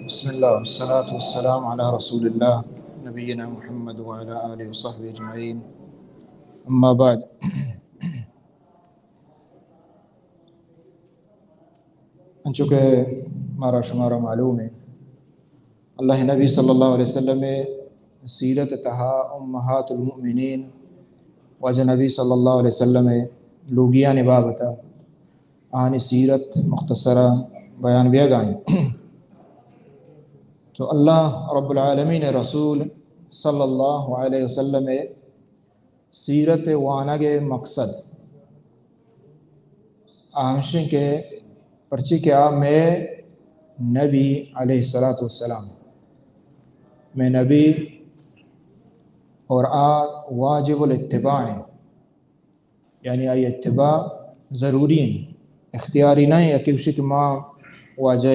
بسم اللہ، والصلاة والسلام علی رسول اللہ، نبینا محمد وعلی آلہ وصحبہ اجمعین۔ اما بعد، انچو کہ مارا شمارا معلوم ہے، اللہ نبی صلی اللہ علیہ وسلم سیرت تہا امہات المؤمنین واجہ نبی صلی اللہ علیہ وسلم لوگیانی بابتا آنی سیرت مختصرا بیان بیگائیں۔ تو اللہ رب العالمین رسول صلی اللہ علیہ وسلم سیرت وانگ مقصد آ ہمشیں کہ پرچی کہ آ مئے نبی علیہ الصلوۃ والسلام، مئے نبی، اور آ واجب الاتباع ہیں، یعنی آئی اتباع ضروری ہیں، اختیاری نہیں ہے کہ اسی کہ ما واجہ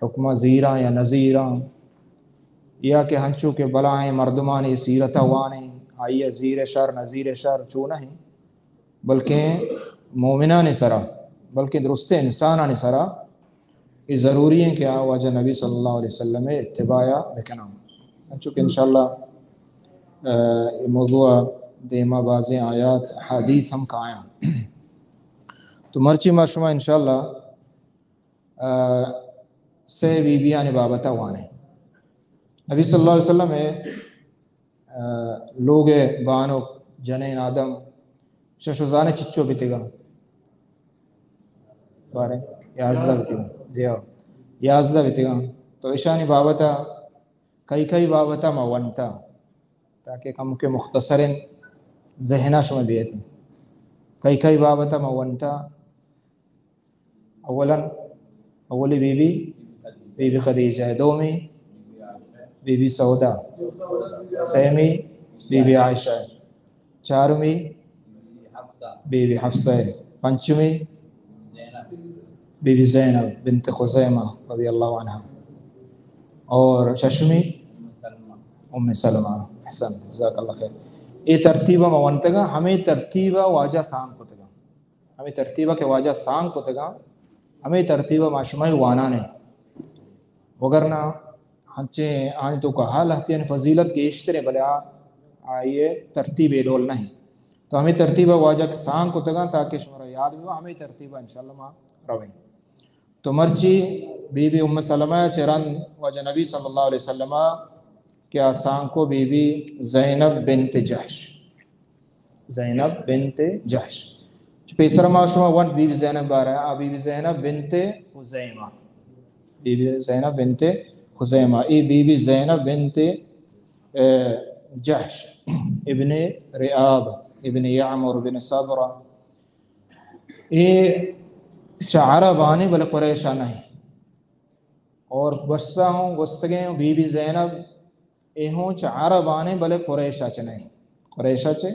حکمہ زیراں یا نزیراں، یا کہ ہنچو کہ بلاہیں مردمانی سیرتہ وانیں، آئی زیر شر نزیر شر چو نہیں، بلکیں مومنانی سرا، بلکیں درستیں انسانانی سرا یہ ضروری ہیں کہ آ واجہ نبی صلی اللہ علیہ وسلم اتباع بکناں۔ انچو کہ انشاءاللہ، آ، یہ موضوع دیما بازیں آیات حدیث ہم کایاں۔ تو مرچی ما شما انشاءاللہ، آ، سے بی بیانی بابتا وانے۔ نبی صلی اللہ علیہ وسلم آ، لوگ بانک جنین آدم شش و زانے چچو بیتگاں؟ بارے یازدہ بیتگاں۔ جی ہاں، یازدہ بیتگاں۔ تو اشانی بابتا کئی کئی بابتا ما ونتا، تاکہ کم کے مختصریں ذہنا شما بیت۔ کئی کئی بابتا ما ونتا۔ اولاً، اولی بی بی، بی بی خدیجہ، دومی، بی بی سودا، سیمی، بی بی عائشہ، چارمی، بی بی حفصہ، پنچمی، بی بی زینب بنت خزیمہ رضی اللہ عنہا، اور ششمی، ام سلمہ۔ احسن، جزاک اللہ خیر۔ اے ترتیب ما ونتگا، ہمیں ترتیب واجہ سانگ کتگا۔ ہمے ترتیب ء کہ واجہ سانگ کتگاں، ہمے ترتیب ء ما شمئے وانان ایں۔ وگرنہ ہنچیں آنی توکا ہا لہتیانی فضیلت گیشتر ایں، بلے آ، آئی ء ترتیب اے ڈول نہ ایں۔ تو ہمے ترتیب ء واجہ سانگ کتگاں تاکہ شمارا یاد ببا، ہمے ترتیب ء انشاءاللہ ما رویں۔ تو مرچی بی بی ام سلمہ ء چہ رند واجہ نبی صلی اللہ علیہ وسلم ء کہ آ سانکو بی بی زینب بنت جحش۔ زینب بنت جحش۔ چہ پیسر ما شما ونت بی بی زینب بارہ، آ بی بی زینب بنت خزیمہ۔ بی بی زینب بنت خزیمہ۔ اے بی بی زینب بنت، اے، جحش ابن رعاب ابن یعمر بن صبرہ۔ اے چہ عربانی بلے قریشہ نہیں۔ اور گوستہ ہوں گوستگیں بی بی زینب اے ہوں چہ عربانے بلے قریشا چہ نہیں، قریشا چہ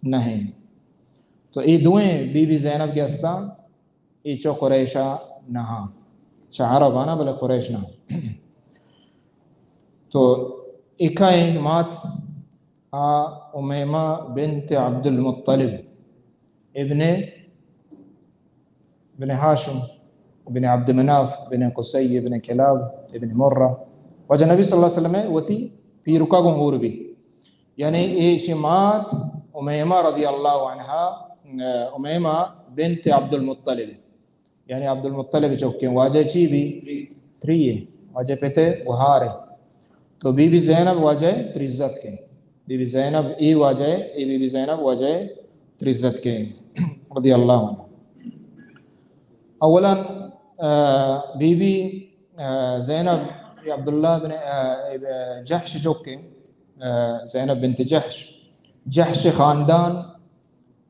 نہیں۔ تو اے دوئیں بی بی زینب کہ استاں، اے چو قریشا نہ ہاں، چہ عربانا بلے قریش نہ ہاں۔ تو اکائیں مات آ امیمہ بنت عبد المطلب ابن ابن ہاشم، ابن عبد مناف، ابن قصی، ابن کلاب، ابن مرہ۔ واجہ نبی صلی اللہ علیہ وسلم ء وتی پیرکا گوں ہور بی۔ یعنی ایشی مات امیمہ رضی اللہ عنہا، امیمہ بنت عبد المطلب۔ یعنی عبد المطلب چکیں واجہ چی بی؟ تری اے۔ واجہ پتے گہار اے۔ تو بی بی زینب واجہ تریزت کے۔ بی بی زینب اے واجہ اے، اے بی بی زینب واجہ تریزت کے رضی اللہ عنہ۔ اولاً، آ، بی بی، آ، زینب، اے عبداللہ بن، آ، جحش چکیں، آ، زینب بنت جحش۔ جحش خاندان،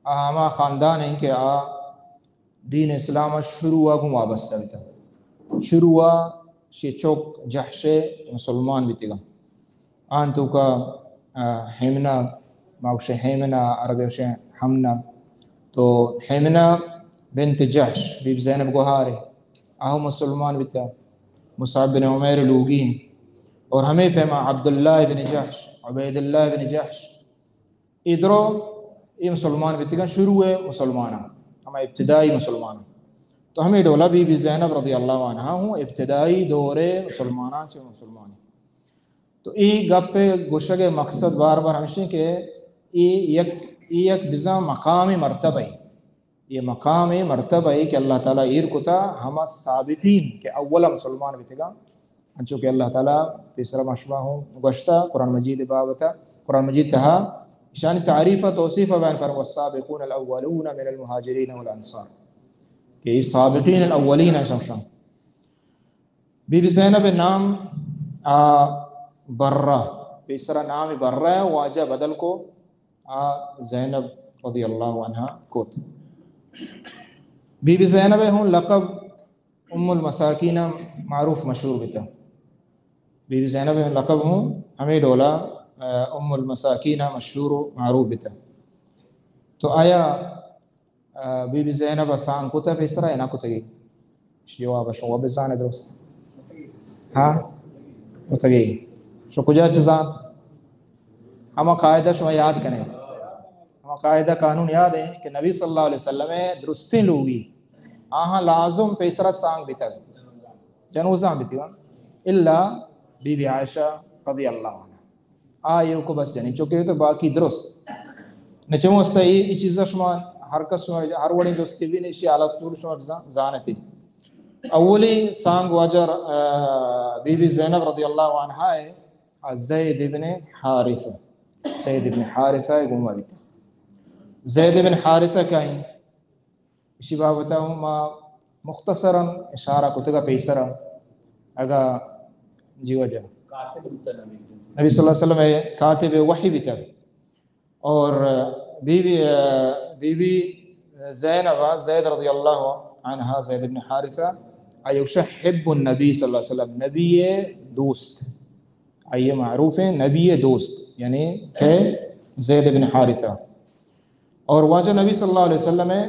آ ہما خاندان ہیں کہ آ دین اسلام ء شروع ء گوں وابستہ بیتگ۔ شروع ء شی چک جحش ء مسلمان بیتگاں۔ آن توکا، آ، ہیمنہ، ما گوشے ہیمنہ، عربی گوشے حمنہ۔ تو ہیمنہ بنت جحش، بی بی زینب گوہارے، آہو مسلمان بیتگ۔ مصعب بن عمیر لوگی ہیں۔ اور ہمیں پیما عبداللہ بن جحش، عبیداللہ بن جحش، اے درو اے مسلمان بیتگاں، شروع ء مسلماناں، ہما ابتدائی مسلماناں۔ تو ہمے ڈولا بی بی زینب رضی اللہ عنہا ہوں ابتدائی دور مسلماناں چہ مسلمانی۔ تو اے گپ گوشگ مقصد بار بار ہمشیں کہ اے یک، اے یک بزاں مقام مرتبہ ہے۔ اے مقام مرتبہ ہے کہ اللہ تعالیٰ ایر کتا ہما سابقین کہ اولا مسلمان بیتگاں، انچو کہ اللہ تعالیٰ پیسرا ما شما ہوں گوشتا قرآن مجید بابتا، قرآن مجید تہا اشانی تعریف و توصیف بیان فرمائے، والسابقون الاولون من المہاجرین والانصار، کہ اے سابقین الاولین ہیں شمشان۔ بی بی زینب نام آ برہ، پیسرا نام برہ واجہ بدل کو، آ زینب رضی اللہ عنہا کوت۔ بی بی زینب ہوں لقب ام المساکین معروف مشہور بیتا۔ بی بی زینب لقب ہوں ہمے ڈولا، آ، ام المساکین مشہور و معروف بیتا۔ تو آیا، آ، بی بی زینب سانگ کتا پیسرا یا نہ کتگی؟ جواب شما بزانے درست۔ ہاں؟ کتگی۔ شو کجا چہ زانت؟ ہما قاعدہ شما یاد کنے۔ ہما قاعدہ قانون یاد ہے کہ نبی صلی اللہ علیہ وسلم درستیں لوگی آہاں لازم پیسرا سانگ بیتگ، جنوزاں بیتی، الا بی بی عائشہ رضی اللہ عنہا۔ آ ایوک بس جنین چکے تو باقی درست۔ نہ چمو است اے، اے چیزا شما ہر کس شما ہر وڑیں دوستی بھی نشی حالت نور شما بزان-، زانتے۔ اولی سانگ واجہ، آ، بی بی زینب رضی اللہ عنہا ہے، آ زید ابن حارثہ۔ زید ابن حارثہ ہے گما بیتا۔ زید ابن حارثہ کیا ہیں؟ اشی بابتا ہوں ما مختصراً اشارہ کتگا پیسرا۔ اگا جی وجہ۔ کاتب بوتا نبی۔ نبی صلی اللہ علیہ وسلم اے کاتب وحی بیتا۔ اور بی بی، بی بی زینب، زید رضی اللہ عنہا، زید ابن حارثہ، ایوشا حب النبی صلی اللہ علیہ وسلم، نبی دوست۔ آئیے معروف ہیں نبی دوست، یعنی کہ زید ابن حارثہ۔ اور واجہ نبی صلی اللہ علیہ وسلم ہے،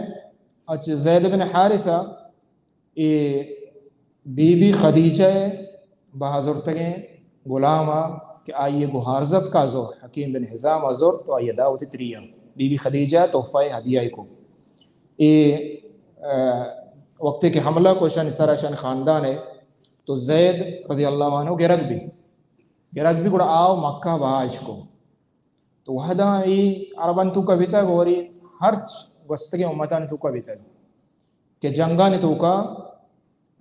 اچ زید ابن حارثہ، اے بی بی خدیجہ ء بہزرتگیں غلام ء کہ آئی ء گوہارزت کا زور، حکیم بن حزام ء زور تو آئی ء دا وتی تری ء۔ بی بی خدیجہ تحفہ ء ہدیہ ء کو۔ اے، آ، وقتے کہ حملہ کو شان سر شان خاندان ہے تو زید رضی اللہ عنہ گرگ بھی، گرگ بھی گڑا آو مکہ بہا اش کو۔ تو وہداں اے عربانی توکا بیتگ اور اے ہرچ گوستگیں امتانی توکا بیتگ کہ جنگانی توکا،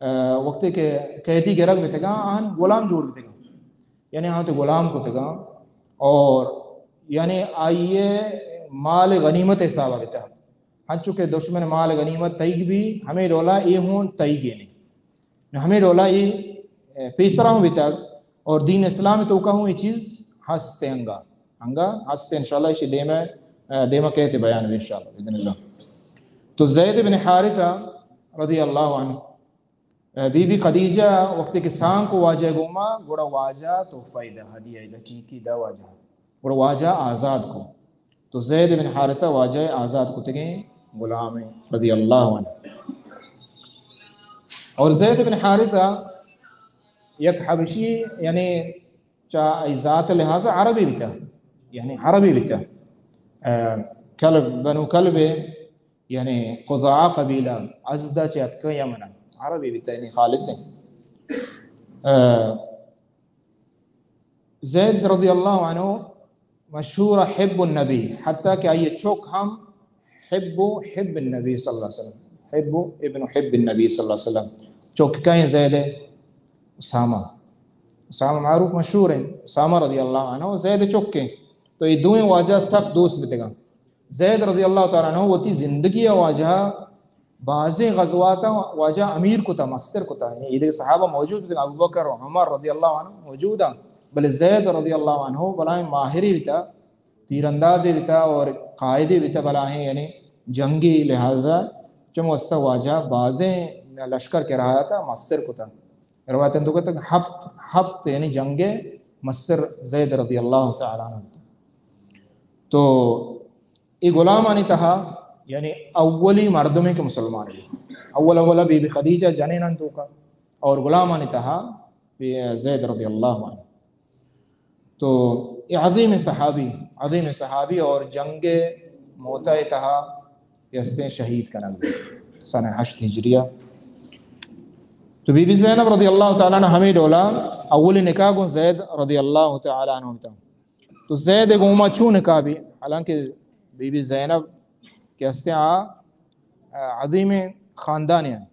آ، وقتے کہ قیدی گرگ بیتگاں، آہن غلام جوڑ بیتگاں، یعنی آہاں تو غلام کتگاں اور یعنی آئیے مال غنیمت حسابا بیتا، ہنچو کہ دشمن مال غنیمت تئیگ بھی ہمیں ڈولا اے ہون تئیگے نے۔ نو ہمے ڈولا اے، اے، پیسرا ہوں بیتگ اور دین اسلام توکا ہوں اے چیز ہست انگا، انگا ہست انشاءاللہ اشی دیما، اے، دیما کہتے بیان بھی انشاءاللہ باذن اللہ۔ تو زید بن حارثہ رضی اللہ عنہ، اے، بی بی خدیجہ وقتی کہ سانگ کو واجہ گوما، گڑا واجہ تحفہ دا، ہدیہ دا، ٹیکی دا واجہ۔ گڑا واجہ آزاد کو۔ تو زید بن حارثہ واجہ آزاد کتگیں غلام ہیں رضی اللہ عنہ۔ اور زید بن حارثہ یک حبشی، یعنی چا ای ذات لحاظ عربی بیتا، یعنی عربی بیتا۔ اے، کلب، بنو کلب، یعنی خزاعہ قبیلہ، ازدہ چہ اتکا یمن، عربی بیتا، یعنی خالص ہیں۔ اے، زید رضی اللہ عنہ مشہور حب النبی، حتیٰ کہ آئی چوک ہم حب، حب النبی صلی اللہ علیہ وسلم، حب ابن حب النبی صلی اللہ علیہ وسلم۔ چوک کہیں زید؟ اسامہ۔ اسامہ معروف مشہور ہیں، اسامہ رضی اللہ عنہ زید چوک ہیں۔ تو یہ دوئیں واجہ سخت دوست بیتگاں۔ زید رضی اللہ تعالیٰ عنہ وتی زندگی واجہ بازیں غزواتاں واجہ امیر کتا، مستر کتا، یعنی ایدگہ صحابہ موجود بوتگ، ابوبکر و عمر رضی اللہ عنہ موجود آں، بلے زید رضی اللہ عنہ بلاہیں ماہرے بیتا، تیر اندازے بیتا اور قائدے بیتا بلاہیں، یعنی جنگی لحاظا چم واسطہ واجہ بازیں لشکر کہ رہا تا مستر کتا۔ روایت اندو کتا کہ ہفت، ہفت یعنی جنگ مستر زید رضی اللہ تعالیٰ عنہ بیتا۔ تو اے غلامانی تہا، یعنی اولی مردمے کہ مسلمان بی، اول اولا بی بی خدیجہ جنینان توکا، اور غلامانی تہا بی زید رضی اللہ عنہ۔ تو اے عظیم صحابی، عظیم صحابی اور جنگ موتہ تہا یستیں شہید کنگ بی سنہ ہشت ہجریہ۔ تو بی بی زینب رضی اللہ تعالی عنہ ہمیں ڈولا اولی نکاح گوں زید رضی اللہ تعالی عنہ بیتا۔ تو زید گوما چون نکاح بی؟ حالانکہ بی بی زینب کہ ہستے آ عظیم خاندانی آئیں،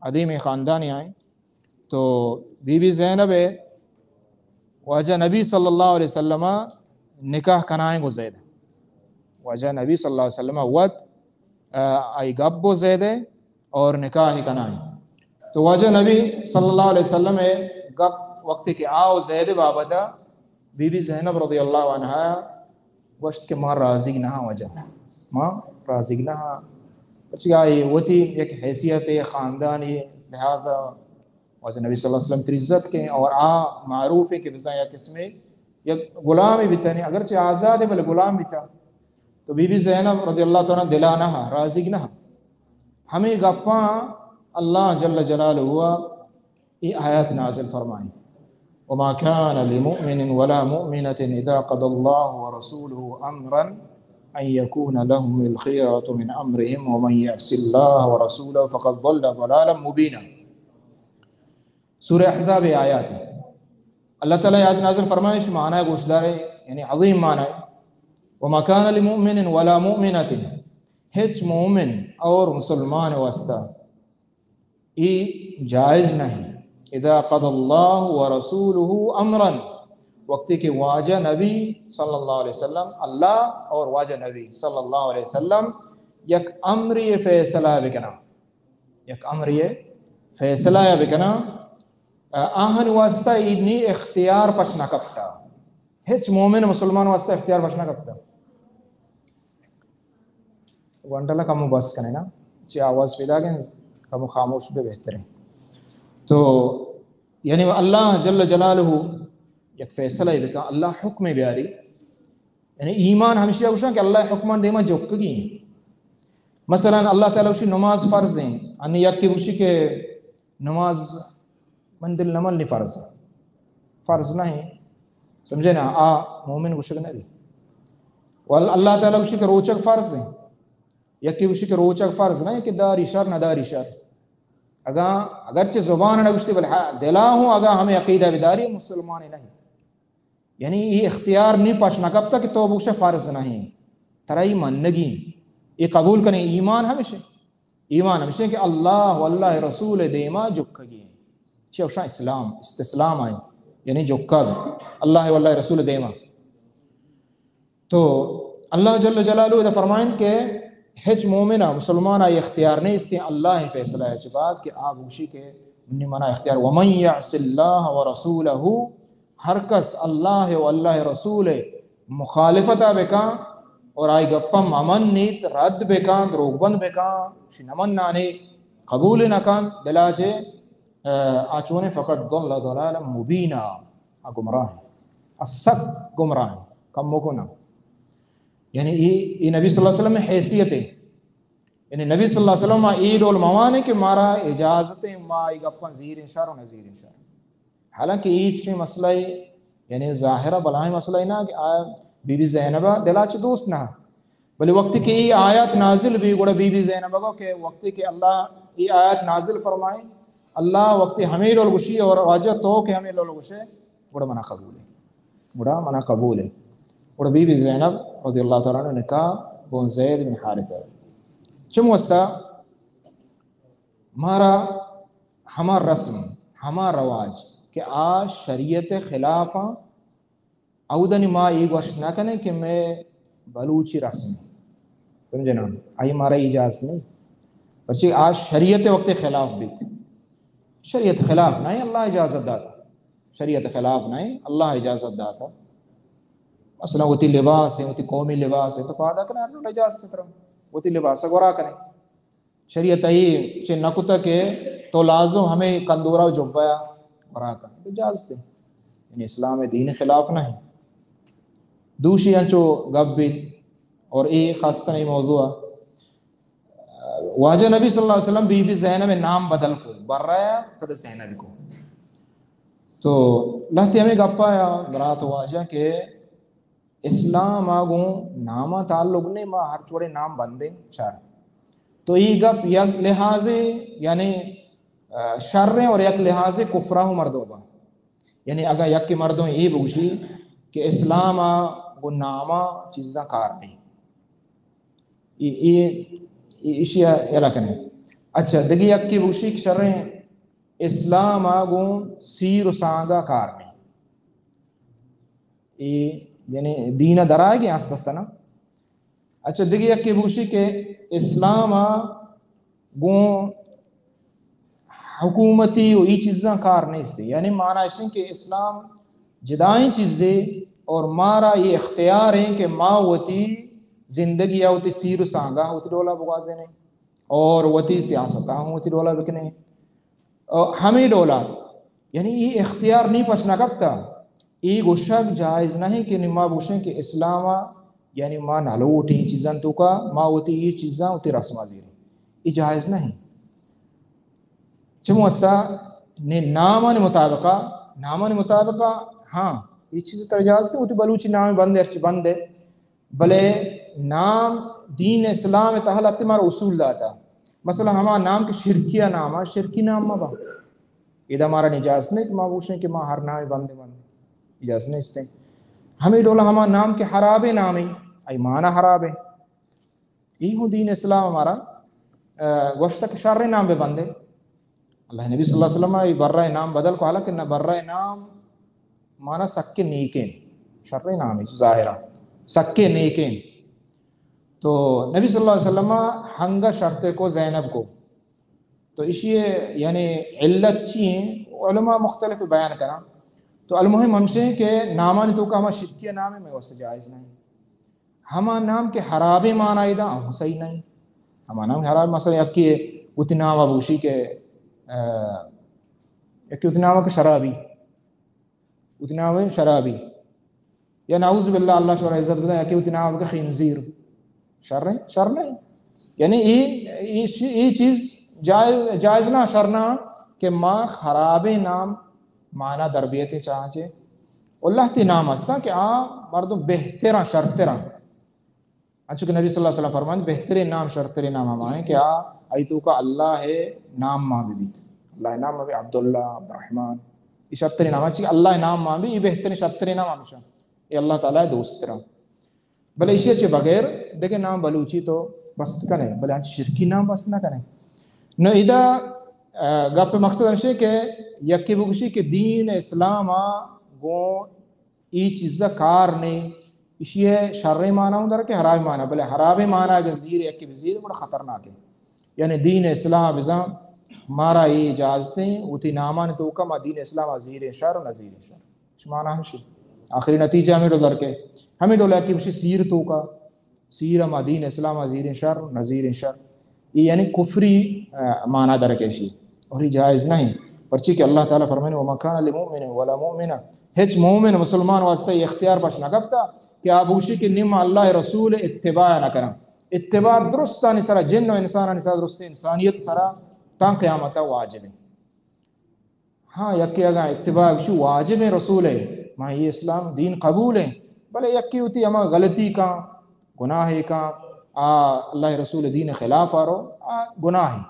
عظیم خاندانی آئیں۔ تو بی بی زینب واجہ نبی صلی اللہ علیہ وسلم نکاح کنائیں گو زید۔ واجہ نبی صلی اللہ علیہ وسلم وت، آ، آئی گپ بو زید اور نکاح کنائیں۔ تو واجہ نبی صلی اللہ علیہ وسلم گپ وقتی کہ آو زید بابت بی بی زینب رضی اللہ عنہا گوشت کہ ما راضی نہ ہاں واجہ، ما راضی نہ ہاں۔ پرچہ آئی وتی یک حیثیت خاندانی لحاظا واجہ نبی صلی اللہ علیہ وسلم تری عزت کیں اور آ معروف ہے کہ بزاں یک قسمے یک غلامے بیتنے، اگرچہ آزاد ہے بلے غلام بیتا۔ تو بی بی زینب رضی اللہ تعالی عنہا دلا نہ ہاں، راضی نہ ہاں۔ ہمیں گپاں اللہ جل جلالہ ہوا اے آیات نازل فرمائیں، وما كان لمؤمن ولا مؤمنة إذا قضى الله ورسوله أمرا أن يكون لهم الخيرة من أمرهم ومن يعص الله ورسوله فقد ضل ضلالا مبينا۔ سورہ احزاب آیات ہے۔ اللہ تعالی آیات نازل فرمائش معنی گوشدارے، یعنی عظیم معنی ہے۔ وما كان لمؤمن ولا مؤمنة، ہچ مومن اور مسلمان واسطہ ای جائز نہیں۔ اذا قضى الله ورسوله امرا، وقتی کہ واجہ نبی صلی اللہ علیہ وسلم، اللہ اور واجہ نبی صلی اللہ علیہ وسلم یک امری فیصلہ بکنا، یک امری فیصلہ یا بکنا، آہن واسطہ ای نی اختیار پش نہ کپتا۔ ہچ مومن مسلمان واسطہ اختیار پش نہ کپتا۔ گونڈلا کمو بس کنے نا، چی آواز پیدا گئے، کمو خاموش بے بہتر ہے۔ تو یعنی اللہ جل جلالہ یک فیصلہ بکا، اللہ حکم بیاری۔ یعنی ایمان ہمشی گوشاں کہ اللہ حکمان دیما جکگی ہیں۔ مثلاً اللہ تعالی گوشی نماز فرض ہیں، انی یکی گوشی کہ نماز من دل نمل نی فرض، فرض نہیں، سمجھے نا؟ آ مومن گوشگ نہ بی۔ ول اللہ تعالی گوشی کہ روچگ فرض ہیں، یکی گوشی کہ روچگ فرض نہیں کہ داری شر نہ داری شر۔ اگاں اگرچہ زبان نہ گوشتی بلے ہا-، دلا ہوں اگاں ہمیں عقیدہ بداری مسلمان نہیں۔ یعنی یہ اختیار نی پش نہ کپتا کہ تو بوشے فرض نہیں، ترا ای منگی، یہ قبول کنے۔ ایمان ہمشے، ایمان ہمشے کہ اللہ و اللہ رسول دیما جکگی ہیں۔ چی اوشاں اسلام، استسلام آئیں، یعنی جکگ اللہ و اللہ رسول دیما۔ تو اللہ جل جلالہ ادا فرمائن کہ ہچ مومن مسلمان آئی اختیار نیست اللہ فیصلہ ہے چی بعد کہ آ بوشی کہ منی منا اختیار، ومن یعص اللہ ورسولہ، ہر کس اللہ و اللہ رسول مخالفتا بکاں اور آئی گپاں ممن نیت، رد بکاں، دروگ بند بکاں، شی نمن نانے قبول نہ کن، بلا چے، آ، آ چونے فقط ضل ضلالا مبینا، آ گمراہ ہیں، آ سک گمراہ ہیں، کم کو نہ۔ یعنی ای، ای نبی صلی اللہ علیہ وسلم حیثیت ہے، یعنی نبی صلی اللہ علیہ وسلم ما ای ڈول موانے کہ مارا اجازت ہے، ما ای گپاں زیریں شر و نزیریں شر۔ حالانکہ ای چشیں مسئلہ ہے، یعنی ظاہرہ بلاہیں مسئلہ ہے نا کہ آ بی بی زینبہ دلا چہ دوست نہ، بلے وقتی کہ ای آیات نازل بی گڑا بی بی زینبہ کو کہ وقتی کہ اللہ ای آیات نازل فرمائیں، اللہ وقتی ہمیں ڈول گوشی اور واجہ تو کہ ہمیں ڈول گوشے، گڑا منا قبول ہے، گڑا منا قبول ہے۔ گڑا بی بی زینب رضی اللہ تعالی عنہ نکاح گون زید بن حارثہ۔ چم واسطہ مارا ہما رسم، ہما رواج کہ آ شریعت خلاف آں، اودنی ما ای گوشت نہ کنیں کہ میں بلوچی رسم۔ سمجھے نا؟ آئی مارا اجازت نہیں۔ پرچہ آ شریعت وقت خلاف بیت۔ شریعت خلاف نہیں، اللہ اجازت داتا۔ شریعت خلاف نہیں، اللہ اجازت داتا۔ مثلاً وتی لباس ہیں، وتی قومی لباس ہیں، تو پادا کنے، ہر اجازت ترا۔ وتی لباس گورا کنے۔ شریعت ای چہ نہ کتہ کہ تو لازم ہمیں کندورا و جبہ یا گورا کن۔ تو اجازت ہے۔ یعنی اسلام دین خلاف نہیں۔ دوشی انچو گپ بیت اور اے خاصتاً اے موضوع، واجہ نبی صلی اللہ علیہ وسلم بی بی زینب نام بدل کو، برا یا پد زینب کو۔ تو لہتی ہمیں گپا یا برات واجہ کہ اسلام آ گوں نام ء تعلق نے، ما ہر چوڑے نام بندیں چار۔ تو ای گپ یک لحاظے، یعنی شریں اور یک لحاظ کفرا ہوں مردم با۔ یعنی اگاں یک مردم اے بگوشی کہ اسلام ءَ گوں ناما چیزاں کار نہیں، اے، اے، اے، ایشی ءَ یلہ کنیں۔ اچھا، دگہ یکے بگوشی کہ شریں اسلام ءَ گوں سیر و سانگا کار نہیں۔ اے یعنی دین ءَ درائگیں است است نا۔ اچھا، دگہ یکے بگوشی کہ اسلام ءَ گوں حکومتی و ای چیزاں کار نیست۔ یعنی معنی اش انت کہ اسلام جدائیں چیزے اور مارا یہ اختیار ہیں کہ ما وتی زندگی ءَ وتی سیر و سانگا وتی ڈولا بگوازینیں اور وتی سیاست ءَ ہوں وتی ڈولا بکنیں۔ اور ہمیں ڈولا، یعنی یہ اختیار نہیں پس نہ کپتا۔ یہ گوشگ جائز نہیں کہ نما گوشیں کہ اسلام ءَ، یعنی ما نہ لوٹیں چیزاں توکا، ما وتی یہ چیزاں وتی رسما زیریں۔ یہ جائز نہیں۔ چمو استا نے نامانی مطابقہ، نامانی مطابقہ، ہاں، یہ چیز تر جائز نہیں، وتی بلوچی نام بند ہے، ہرچی بند ہے۔ بلے نام دین اسلام تہا لہتے مارا اصول داتا۔ مثلا ہما نام کہ شرکیہ نام ہے، شرکی نام ما با۔ ادا مارا اجازت نہیں کہ ما گوشیں کہ ما ہر نام بندے بندے۔ اجازت نہیں استے۔ ہمیں ڈولا ہما نام کہ حرابیں نام ہے، ای معنی حرابیں۔ ای ہوں دین اسلام ہمارا، آ، گوشتا کہ شریں نام بہ بندے۔ اللہ نبی صلی اللہ علیہ وسلم ءَ اے برہ ءِ نام بدل کو، حالانکہ نہ، برہ ءِ نام مانا سکیں نیکیں، شریں نامے ظاہرا، سکیں نیکیں۔ تو نبی صلی اللہ علیہ وسلم ءَ ہنگا شرطے کو زینب کو۔ تو اشی یعنی علت چی ہیں؟ علماء مختلف بیان کرا۔ تو المہم ہمشے کہ نامانی توکا ہما شرکیہ نام ہے، میں واسطے جائز نہیں۔ ہما نام کہ حرابیں معنی دا، ہم صحیح نہیں۔ ہما نام حراب، مثلا یکی وتی نام بگوشی کہ، آ، یکی وتی نام کہ شرابی، وتی نام شرابی، یا نعوذ باللہ، اللہ شمارا عزت بدہ، یکی وتی نام کہ خنزیر، شر ہے؟ شر نہیں۔ یعنی اے، اے چی-، اے چیز جائز، جائز نہ، شر نہ کہ ما خرابیں نام معنی در بیتے چاہاں چے۔ اللہ تی نام ہستا کہ آ مردم بہتراں، شرتراں۔ انچو کہ نبی صلی اللہ علیہ وسلم فرمائند، بہترین نام، شرترین نام ہما ہیں کہ آ، آئی توکا اللہ ءِ نام مان بیت۔ اللہ ءِ نام مان بی، عبداللہ، عبدالرحمن۔ یہ شرترین نام، انچو کہ اللہ ءِ نام مان بی، یہ بہترین شرترین نام ہمیشہ۔ یہ اللہ تعالیٰ ءِ دوسترا۔ بلے ایشی چہ بغیر دگہ نام بلوچی تو بست کنے، بلے انچ شرکی نام بست نہ کنے۔ نو ادا، آ، گپ مقصد ہمشے کہ یکی بگوشی کہ دین اسلام آ گوں اے چیزا کار نے، ایشی ءِ شریں معنی ہوں در کہ حرابیں معنی، بلے حرابیں معنی اگر زیر یکی بزیر گڑا خطرناک ہے۔ یعنی دین اسلام بزاں مارا اے اجازت ہیں، وتی نامان توکا ما دین اسلام آ زیریں شر و نزیریں شر۔ شما نہ ہمشی۔ آخری نتیجہ ہمیں ڈول در کے، ہمیں ڈول ہے کہ وشی سیر توکا، سیر ما دین اسلام آ زیریں شر، نزیریں شر۔ یہ یعنی کفری، آ، معنی در کیشی۔ اور یہ جائز نہیں۔ پرچی کہ اللہ تعالیٰ فرمائے، "وما كان لمؤمن ولا مؤمنة"، ہچ مومن مسلمان واسطے یہ اختیار پش نہ کپتا کہ آ بوشی کہ نی ما اللہ رسول اتباع نہ کرا۔ اتباع درستانی سرا، جن و انسانانی سرا، درست انسانیت سرا تاں قیامت واجب ہے۔ ہاں، یکے اگاں اتباع گشی واجب ہیں رسول ہے، ما یہ اسلام دین قبول ہیں، بلے یکے وتی ہما غلطی کاں، گناہے کاں، آ اللہ رسول دین خلاف آ رو، آ گناہ،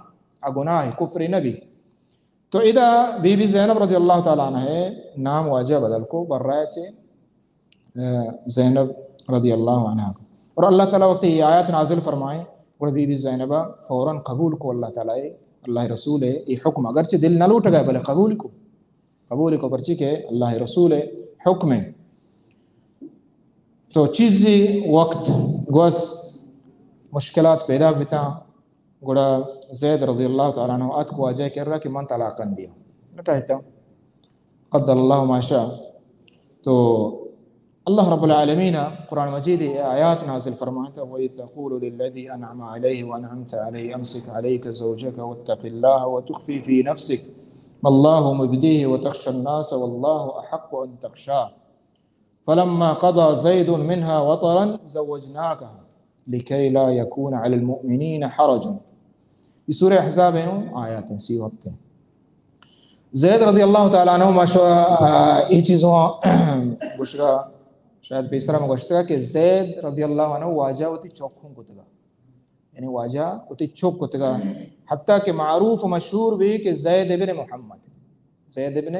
آ گناہ کفر نبی۔ تو ادا بی بی زینب رضی اللہ تعالیٰ عنہ نام واجہ بدل کو، برائے چے زینب رضی اللہ عنہا۔ اور اللہ تعالیٰ وقت یہ آیات نازل فرمائیں، اور بی بی زینبہ فوراً قبول کو اللہ تعالیٰ، اللہ رسول ہے، یہ حکم اگرچہ دل نہ لوٹ گئے، بلے قبول کو، قبول کو، پرچی کہ اللہ رسول ہے، حکم ہے۔ تو چیزی وقت گوست، مشکلات پیدا بتا، گڑا زید رضی اللہ تعالیٰ عنہ اتک واجہ کرا کہ من طلاقاً دیا۔ نہ ٹاہتا۔ قدر اللہ ما شاء۔ تو اللہ رب العالمین قرآن مجید آیات نازل فرمائتا، "وإذ تقول للذي أنعم عليه وأنعمت عليه أمسك عليك زوجك واتق الله وتخفي في نفسك ما الله مبديه وتخشى الناس والله أحق أن تخشاه فلما قضى زيد منها وطرا زوجناكها لكي لا يكون على المؤمنين حرج." یہ سورہ احزاب ہیں، آیات ہیں، سی وقت ہیں۔ زید رضی اللہ تعالیٰ عنہ ما شو، آ، یہ چیزوں گوشگا، شاید پیسرا میں گوشتگا کہ زید رضی اللہ عنہ واجہ وتی چوک ہوں کتگا۔ یعنی واجہ وتی چک کتگا، حتیٰ کہ معروف و مشہور بھی کہ زید ابن محمد، زید ابن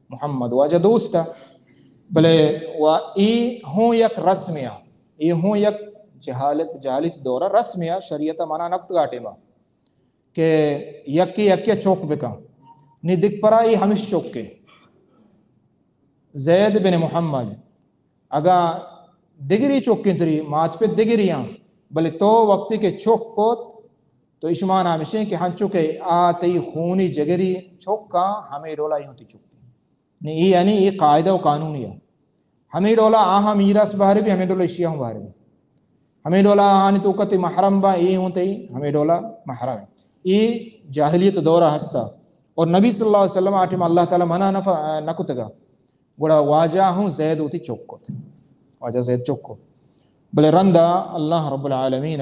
محمد واجہ دوست ءَ۔ بلے و ای ہوں یک رسمے ءَ، ای ہوں یک جہالت، جہالت دور ءَ رسمے ءَ، شریعت ءَ منع نہ کتگا ٹیما کہ یکی یکی چک بکن۔ نی دگپرا ای ہمش چکے۔ زید بن محمد، اگاں دگری چکیں تری مات پت دگری آں، بلے تو وقتی کہ چک کت، تو اشی مانا ہمشیں کہ ہنچو کہ آ تئی خونی جگری چک آں، ہمے ڈولا ای ہوں تئی چک۔ نی ای یعنی ای قاعدہ و قانونی ہے۔ ہمے ڈولا آہاں میراث بہر بھی، ہمے ڈولا اشیا ہوں بہر بھی۔ ہمے ڈولا آہانی توکا تئی محرم با، ای ہوں تئی ہمے ڈولا محرم ہے۔ ای جاہلیت دورا ہستا۔ اور نبی صلی اللہ علیہ وسلم آ ٹیم اللہ تعالی منع نہ ف-، نہ کتگا۔ گڑا واجہ ہوں زید وتی چک کت۔ واجہ زید چک کت۔ بلے رندا اللہ رب العالمین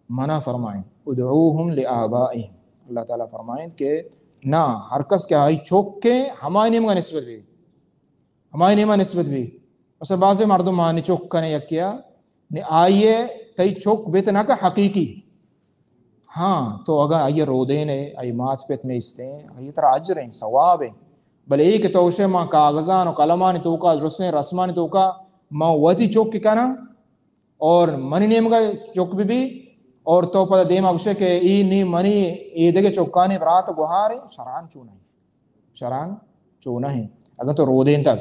منع فرمائیں، ادعوہم لآبائہم۔ اللہ تعالی فرمائیں کہ نہ، ہر کس کہ آئی چک کے ہمائی نیمگا نسبت بھی۔ ہمائی نیمگا نسبت بھی۔ مثلاً بعض مردم آنی چک کنے یکیا، نے آئیے تئی چک بیت نہ کہ حقیقی۔ ہاں، تو اگاں آئی رودین ہے، آئی مات پت نیستیں، آئی ترا اجر ہیں، ثواب ہیں۔ بلے ای کہ تو گوشے ما کاغذان و قلمانی توکا، درستیں رسمانی توکا، ما وتی چک کناں، اور منی نیمگا چک بہ بی، اور تو پدا دیما گوشے کہ ای نی منی ایدگہ چکانی برات گوہارے، شرعاً چو نہیں۔ شرعاً چو نہیں۔ اگر تو رودینتگ،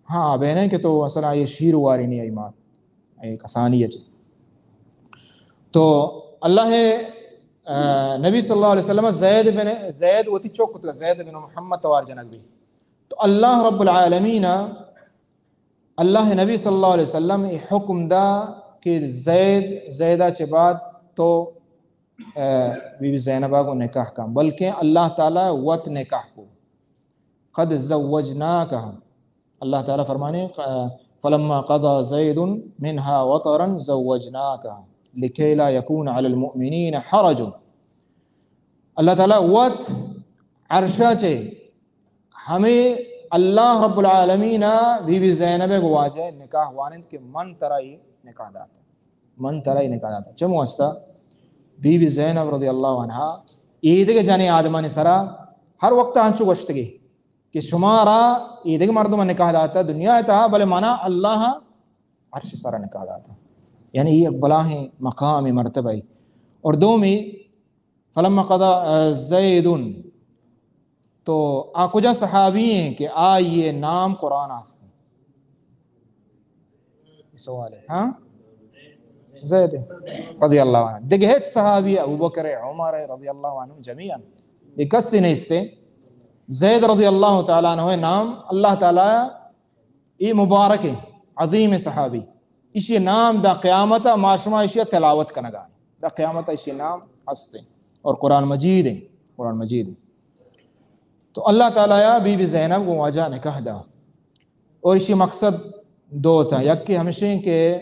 ہاں، بہنے کہ تو مثلاً آئی شیر واری نہیں آئی مات، آئی کسانی ہے۔ تو اللہ، آ، نبی صلی اللہ علیہ وسلم زید بن، زید وتی چک کتگا، زید بن محمد توار جنگ بھی۔ تو اللہ رب العالمین اللہ نبی صلی اللہ علیہ وسلم ای حکم دا کہ زید، زیدا چہ بعد تو، اے، بی بی زینبا گوں نکاح کن، بلکہ اللہ تعالی وت نکاح کو۔ قد زوجناکہ، اللہ تعالی فرمانے، فلما قضى زید منها وطرا زوجناکہ لکی لا یکون علی المؤمنین حرج۔ اللہ تعالی وت عرشا چہ ہمے اللہ رب العالمین ء بی بی زینب ء گوں واجہ نکاح وانند کہ من ترا اے نکاح دات، من ترا اے نکاح دات۔ چمو ہستا بی بی زینب رضی اللہ عنہا ایدگہ جنیں آدمانی سرا ہر وقت انچو گوشتگی کہ شمارا ایدگہ مردم نکاح داتا دنیا ء تہا، بلے منا اللہ عرش سرا نکاح داتا۔ یعنی یہ ایک بلاہیں مقام مرتبہ ہے۔ اور دومی فلما قضى، آ، زید، تو آ کجا صحابی ہیں کہ آئی نام قرآن است؟ سوال ہے، ہاں؟ زید رضی اللہ عنہ۔ دیگه هیچ صحابی، ابوبکر، عمر رضی اللہ عنہ جمیعاً، یہ کسی نیستے۔ زید رضی اللہ تعالی عنہ نام اللہ تعالی اے مبارک عظیم صحابی، ایشی نام دا قیامت ما شما ایشی تلاوت کنگا، دا قیامت ایشی نام ہستے اور قرآن مجید ہے، قرآن مجید ہے۔ تو اللہ تعالی یا بی بی زینب گوں واجہ نکاح دا، اور ایشی مقصد دو تھا، یکی ہمشیں کہ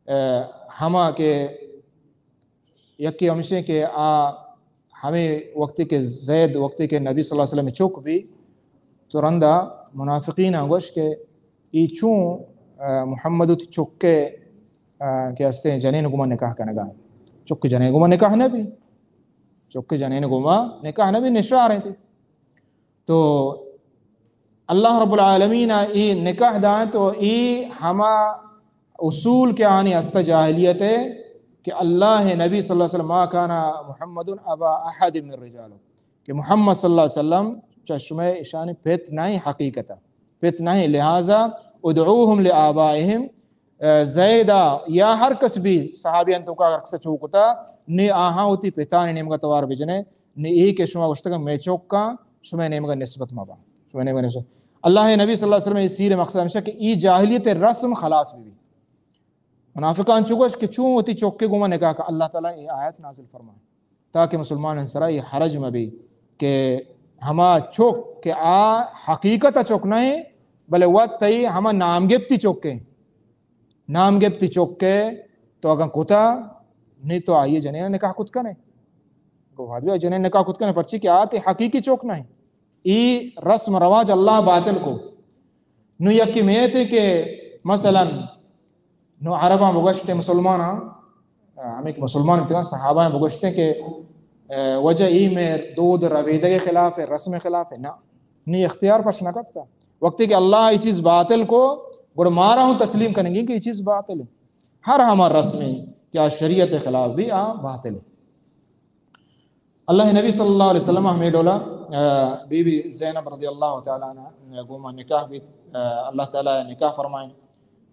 اے، ہما کہ یکی ہمشیں کہ آ ہمے وقتی کہ زید، وقتی کہ نبی صلی اللہ علیہ وسلم چک بی، تو رندا منافقین گوش کہ ای چون، اے، محمد وتی چکے، اے، کہ ہستیں جنین گما نکاح کنگا، چک جنین گما نکاح نہ بی، چک جنین گما نکاح نہ بی، نشار ہیں تی۔ تو اللہ رب العالمین ء اے نکاح دائیں تو اے ہما اصول کہ آنی ہستہ جاہلیت ہے کہ اللہ نبی صلی اللہ علیہ وسلم، ما کان محمد ابا احد من رجالکم، کہ محمد صلی اللہ علیہ وسلم چشمہ اشانی پت نہیں حقیقتا، پت نہیں، لہذا ادعوہم لآبائہم، اے، زیدا یا ہر کس بھی صحابیان تو کا ہر کس چو کتا، نے آہاں ہوتی پتانی نیمگا توار بجنے، نے اے کہ شما گوشتگا میں چوکاں، شما نیمگا نسبت ما با، شما نیمگا نسبت۔ اللہ نبی صلی اللہ علیہ وسلم یہ سیر مقصد ہمیشہ کہ ای جاہلیت رسم خلاص بھی۔ منافقان چو گوش کہ چون ہوتی چوکے گوما نکاح کا، اللہ تعالی یہ آیت نازل فرمائے تاکہ مسلمان سرا یہ حرج مبی کہ ہما چوک کہ آ حقیقت چوک نہیں، بلے وقت تئی ہما نام گپتی چوکے۔ نام گپتی چکے تو اگاں کتا، نی تو آئی جنین نکاح کت کنے۔ گو وہد بھی جنین نکاح کت کنے، پرچی کہ آتے حقیقی چک نہیں۔ ای رسم رواج اللہ باطل کو۔ نو یکی میتے کہ مثلاً نو عرباں بگشتے مسلماناں، ہمیں کہ مسلمان اتکاں، صحابہ ہیں بگوشتے کہ، اے، وجہ ای میر دود ربیدگ خلاف ہے، رسم خلاف ہے، نہ، نی اختیار پش نہ کپتا۔ وقتی کہ اللہ یہ چیز باطل کو، گڑ مارا ہوں تسلیم کریں گے کہ یہ چیز باطل ہے۔ ہر ہما رسم کہ آ شریعت خلاف بھی آ باطل ہے۔ اللہ نبی صلی اللہ علیہ وسلم ہمیں ڈولا، آ، بی بی زینب رضی اللہ تعالی عنہ گوما نکاح بھی، آ، اللہ تعالی نکاح فرمائیں۔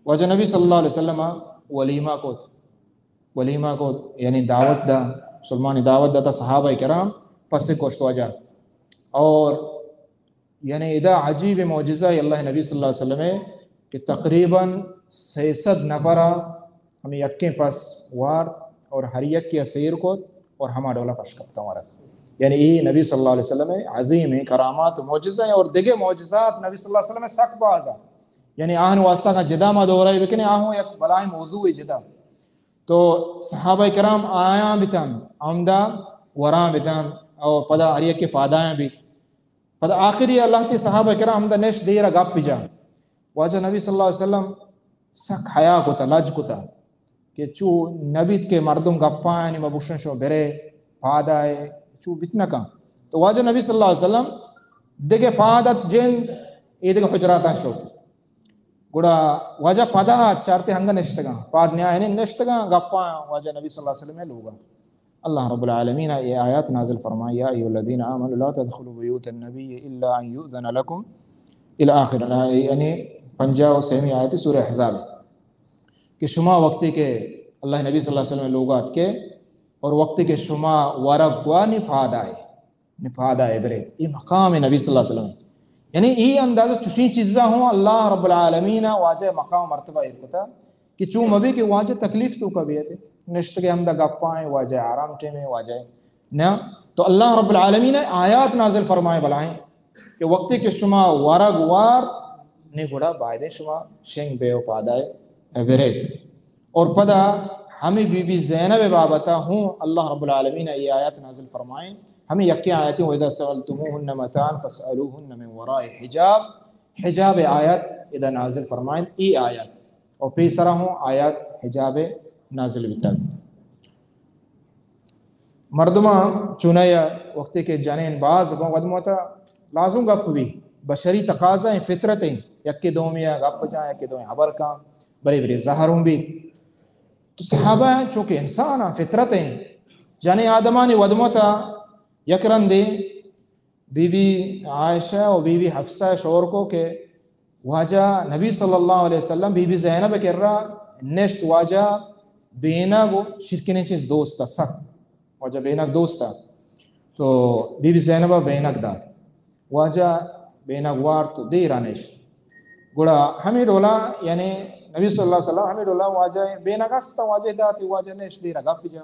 واجہ نبی صلی اللہ علیہ وسلم ولیمہ کو، ولیمہ کو یعنی دعوت دا، مسلمانی دعوت دا تا صحابہ کرام پس گوشت واجہ۔ اور یعنی ادا عجیب معجزہ اللہ نبی صلی اللہ علیہ وسلم ہے کہ تقریباً سئے سد نفرا ہمیں یکیں پس وارت اور ہر یکے سیر کو اور ہما ڈولا پش کپتا ورا۔ یعنی اے نبی صلی اللہ علیہ وسلم ہے عظیم ہیں کرامات و معجزہ ہیں، اور دگہ معجزات نبی صلی اللہ علیہ وسلم ہے سک بازا۔ یعنی آہن واسطہ کا جدا ما دورہ بکنے، آہوں یک بلائیں موضوع ہے جدا۔ تو صحابہ کرام آیاں بیتن، ہمدا وراں بیتن، اور پدا ہر یکے پادایاں بیت۔ پدا آخری اللہ تی صحابہ کرام ہمدا نشت دیرا گپ جا۔ واجہ نبی صلی اللہ علیہ وسلم سک حیا کتا، لج کتا کہ چو نبیت کہ مردم گپا یعنی ما بوشن شو برے پادائے، چو بیت نہ کن۔ تو واجہ نبی صلی اللہ علیہ وسلم دگہ پادت جند اے دگہ حجراتاں شو۔ گڑا واجہ پدا چارتے ہنگا نشتگاں، پاد نیا یعنی نشتگاں، گپاں واجہ نبی صلی اللہ علیہ وسلم لوگا۔ اللہ رب العالمین اے آیات نازل فرمائی، یا ایھا الذین آمنوا لا تدخلوا بیوت النبی الا ان یؤذن لکم، الی آخر، یعنی پنجاہ و سیمی آیت سورہ احزاب، کہ شما وقتی کہ اللہ نبی صلی اللہ علیہ وسلم لوگا اتکے اور وقتی کہ شما ورگ وا نی پاد آئے، نی پاد آئے بریت۔ اے مقام نبی صلی اللہ علیہ وسلم۔ یعنی اے اندازہ چشیں چیزاں ہوں اللہ رب العالمین واجہ مقام مرتبہ ایر کتا کہ چون مبی کہ واجہ تکلیف تو کا بیتے، نشتگے ہمدا گپائیں، واجہ آرام ٹیمیں، واجہ نہ۔ تو اللہ رب العالمین آیات نازل فرمائے بلائیں کہ وقتی کہ شما ورگ وار نے گڑا بایدیں شما شنگ بے و پادائے بریت۔ اور پدا ہمیں بی بی زینب بابتا ہوں اللہ رب العالمین اے آیات نازل فرمائیں۔ ہمیں یکیں آیتیں، وَإِذَا سَأَلْتُمُوهُنَّ مَتَاعًا فَاسْأَلُوهُنَّ مِنْ وَرَاءِ حِجَابٍ، حجاب آیت ادا نازل فرمائیں، اے آیت۔ اور پیسرا ہوں آیات حجاب نازل بیتا۔ مردماں چونایا وقتی کہ جنین باز بوں ودموتا لازم گپ بھی، بشری تقاضا ہیں، فطرت ہیں، یکے دومیا گپ جاں، یکے دومی حبر کاں، برے برے زہر ہوں بھی۔ تو صحابہ ہیں، چونکہ انسان ہیں، فطرت ہیں، جنین آدمانی ودموتا یک رندے بی بی عائشہ و بی بی حفصہ شور کو کہ واجہ نبی صلی اللہ علیہ وسلم بی بی زینب کرا نشت، واجہ بینگ و شرکنیں چیز دوست سک، واجہ بینگ دوست۔ تو بی بی زینب بینگ دات، واجہ بینگ وارت و دیرا نشت۔ گڑا ہمیں ڈولا یعنی نبی صلی اللہ علیہ وسلم ہمیں ڈولا واجہ بینگ است، واجہ دات، واجہ نشت دیرا گپ جا۔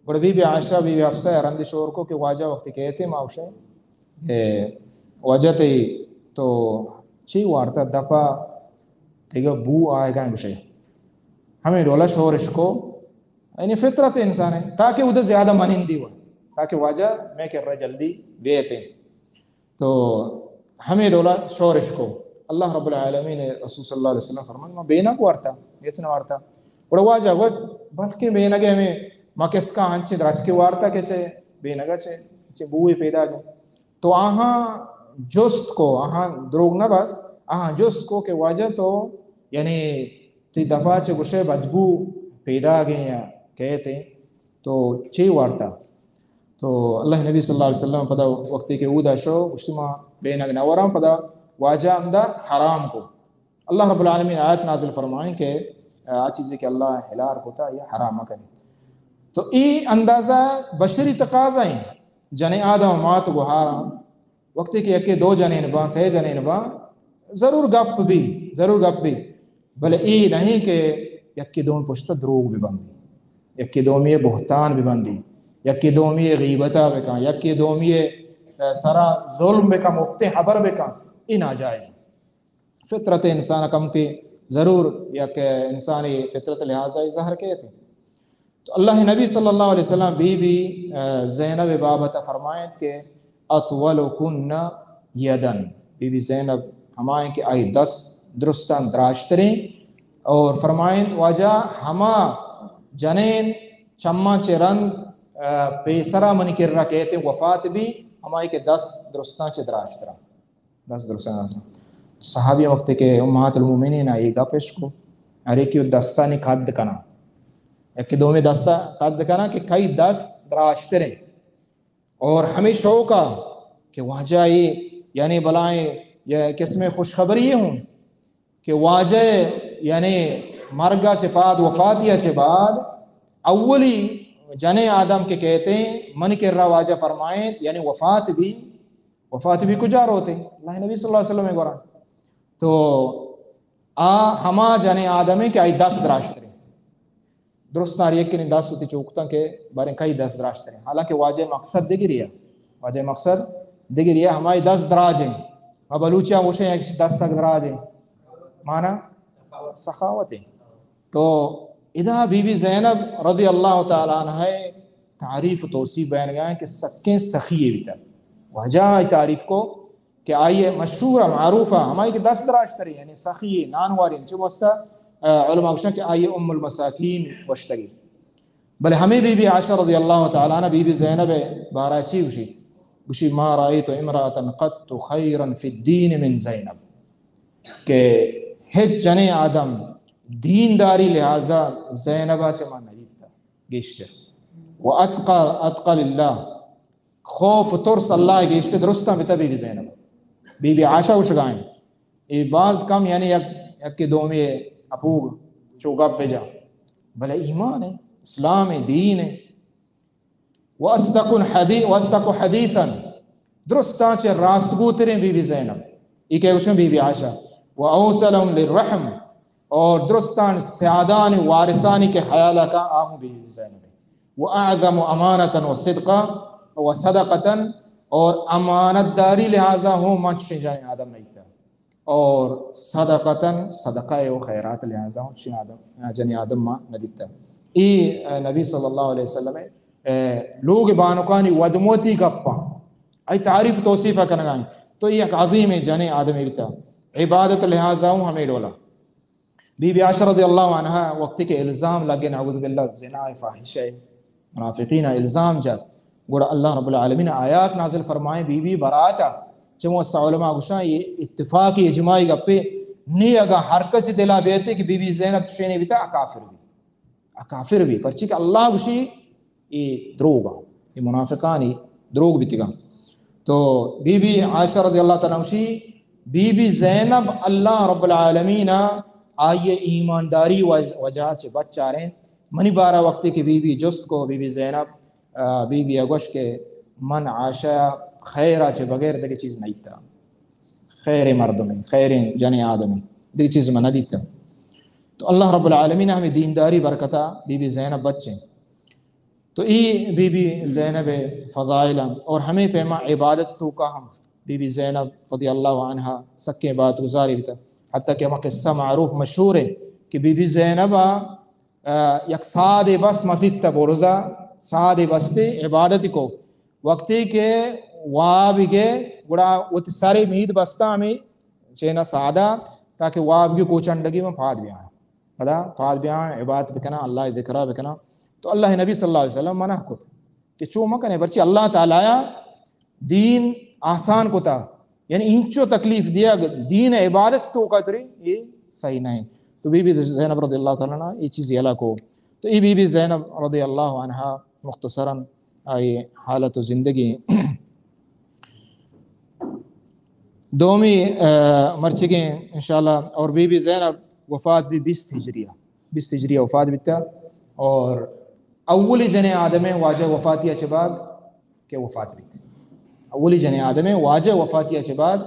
گڑا بی بی عائشہ، بی بی حفصہ رند شور کو کہ واجہ وقتی کہتے ما اوشے، اے، واجہ تے تو چی وارتا دپا تیگا بو آئے گا گوشے۔ ہمیں ڈولا شورش کو، یعنی فطرت انسان ہے، تاکہ ادھر زیادہ منندی ہو، تاکہ واجہ میں کر رہا جلدی بیتے۔ تو ہمیں ڈولا شورش کو۔ اللہ رب العالمین رسول صلی اللہ علیہ وسلم فرمان، ما بینگ وارتا، ہچ نہ وارتا۔ گڑا واجہ گوشت، بلکہ بینگ ہمیں ما کس کا انچے درچ کے وارتا کہ چے بینگ چے، چے بوئے پیدا گئے۔ تو آہاں جست کو، آہاں دروگ نہ بس، آہاں جست کو کہ واجہ تو یعنی تی دپا چے گوشے بدبو پیدا گئے یا کہتے، تو چی وارتا؟ تو اللہ نبی صلی اللہ علیہ وسلم پدا وقتی کہ اودا شو، گوشتی ما بینگ نہ وراں، پدا واجہ ہمدا حرام کو۔ اللہ رب العالمین آیت نازل فرمائیں کہ آ چیزے کہ اللہ حلال کوتا یا حرام مکنی۔ تو ای اندازہ بشری تقاضا ہیں، جنین آدم مات گوہاراں، وقتی کہ یکے دو جنین باں، سے جنین باں، ضرور گپ بھی، ضرور گپ بھی، بلے اے نہیں کہ یکے دومی پشت دروگ بہ بندی، یکے دومی بہتان بہ بندی، یکے دومی غیبتا بکن، یکے دومی سرا ظلم بکن، مبتے حبر بکن، اے ناجائز۔ فطرت انسان کم کہ ضرور یک انسانی فطرت لحاظا زہر کہتے۔ تو اللہ نبی صلی اللہ علیہ وسلم بی بی، آ، زینب بابت فرمائیت کہ اطولکن یدن، بی بی زینب ہمائیں کہ آئی دست درستاں دراشتریں، اور فرمائیت واجہ ہما جنین چماں چہ رند، آ، پیسرا منی کرا کیتیں وفات بی، ہمائی کہ دست درستاں چہ دراجتراں۔ دست درستاں۔ صحابی وقت کہ امہات المومنین آئی گپ اش کو، ہر یکی دستانی قد کنا، یکی دومی دستا قد کنا کہ کئی دست دراجتریں۔ اور ہمیں شوقا کہ واجہ اے، یعنی بلائیں یہ قسم خوشخبری ہوں کہ واجہ، یعنی مرگا چہ بعد، وفاتیا چہ بعد، اولی جنیں آدم کہ کیتیں، منی کرا واجہ فرمائیں، یعنی وفات بی، وفات بی کجا روتیں؟ اللہ نبی صلی اللہ علیہ وسلم گورا۔ تو آ ہما جنیں آدمیں کہ آئی دست دراجتریں۔ درستاں ہر یکینی دست وتی چوکتاں کہ باریں کئی دست دراجتریں۔ حالانکہ واجہ مقصد دگریا۔ واجہ مقصد دگریا، ہمائی دست دراجیں۔ ما بلوچیاں گوشیں یک دست سک دراجیں۔ مانا سخاوتیں۔ تو ادا بی بی زینب رضی اللہ تعالی عنہا تعریف و توصیف بیان گئے کہ سکیں سخی بیتا۔ واجہ آئی تعریف کو کہ آئی مشہور، معروف، ہمائی کہ دست دراجتریں، یعنی سخی، نانواری، چہ واسطہ، آ، علماء گوشن کہ آئی ام المساکین گوشتگی۔ بلے ہمیں بی بی عائشہ رضی اللہ تعالی عنہ بی بی زینب بارا چی گوشی؟ گوشی، ما رأیت امرأة قط خیرا فی الدین من زینب، کہ ہچ جنیں آدم دینداری لحاظا زینبا چہ ما ندیتا گیشتر۔ و اتقی، اتقی للہ، خوف و ترس اللہ گیشتر درستاں بتا بی بی زینب۔ بی بی عائشہ گوشگائیں۔ اے باز کم، یعنی یک، یک دومی اپوگ چو گپ بجا۔ بلے ایمان ہے، اسلام ہے، دین ہے۔ و اصدق الحدی-، و اصدق حدیثا، درستاں چہ راست گوتریں بی بی زینب۔ اے کہ گوشن بی بی عائشہ۔ و اوصلهم للرحم، اور درستان سیادان وارثانی کہ خیال کا آہوں بی بی زینب۔ و اعظم امانتا و صدقا و صدقتا، اور امانت داری لحاظا ہوں من چشیں جنیں آدم نیتا۔ اور صدقتا، صدقہ و خیرات لحاظا ہوں چشیں آدم، جنیں آدم ما ندیتا۔ اے، اے، نبی صلی اللہ علیہ وسلم، اے، لوگ بانکانی ودموتی گپاں، اے تعریف توصیف کنگائیں۔ تو اے یک عظیم جنیں آدمی بیتا۔ عبادت لحاظا ہوں ہمیں ڈولا۔ بی بی عائشہ رضی اللہ عنہا وقتی کہ الزام لگے، نعوذ باللہ، زنا، فاحشہ، منافقین الزام جت، گڑا اللہ رب العالمین آیات نازل فرمائیں بی بی براتا۔ چمو است علماء گوشاں، یہ اتفاقی اجماعی گپے نی، اگاں ہر کسی دلا بیتے کہ بی بی زینب چشینے بیتا، آ کافر بی۔ آ کافر بی، پرچی کہ اللہ گوشی، اے دروگ آں، اے منافقانی دروگ بیتگاں۔ تو بی بی عائشہ رضی اللہ تعالی عنہا گوشی، بی بی زینب اللہ رب العالمین آئی ایمانداری وج-، وجہ چہ بچارین۔ منی بارہ وقتی کہ بی بی جست کو، بی بی زینب، آ، بی بی گوش کہ من عائشہ خیرا چہ بغیر دگہ چیز نیتا۔ خیر مردمے، خیر جنیں آدمے، دگہ چیز من ندیتا۔ تو اللہ رب العالمین ہمیں دینداری برکتا بی بی زینب بچیں۔ تو ای بی بی زینب فضائل اور ہمیں پیما عبادت توکا ہم بی بی زینب رضی اللہ عنہا سکیں عبادت گزاری بیتا۔ حتیٰ کہ ہما قصہ معروف مشہور ہے کہ بی بی زینب آ، آ، یک سادے بست مسیت تا برزا، سادے بستے عبادت کو۔ وقتی کہ واب گئے، گڑا وت سر مید بستا ہمیں چینا سادا، تاکہ واب گی کوچنڈگی من پاد بیاں۔ پدا پاد بیاں، عبادت بکناں، اللہ ذکرہ بکناں۔ تو اللہ نبی صلی اللہ علیہ وسلم منع کت کہ چو مکنے، پرچی اللہ تعالی دین آسان کتا، یعنی انچو تکلیف دیگ دین عبادت توکا تری، یہ صحیح نہیں۔ تو بی بی زینب رضی اللہ تعالی عنہا یہ چیز یلا کو۔ تو یہ بی بی زینب رضی اللہ عنہا مختصراً آئی حالت و زندگی۔ دومی، آ، مرچگیں انشاءاللہ، اور بی بی زینب وفات بی بیست ہجریہ، بیست ہجریہ وفات بیتا، اور اولی جنیں آدمیں واجہ وفاتی اچ بعد کہ وفات بیت۔ اولی جنیں آدمیں واجہ وفاتی اچ بعد،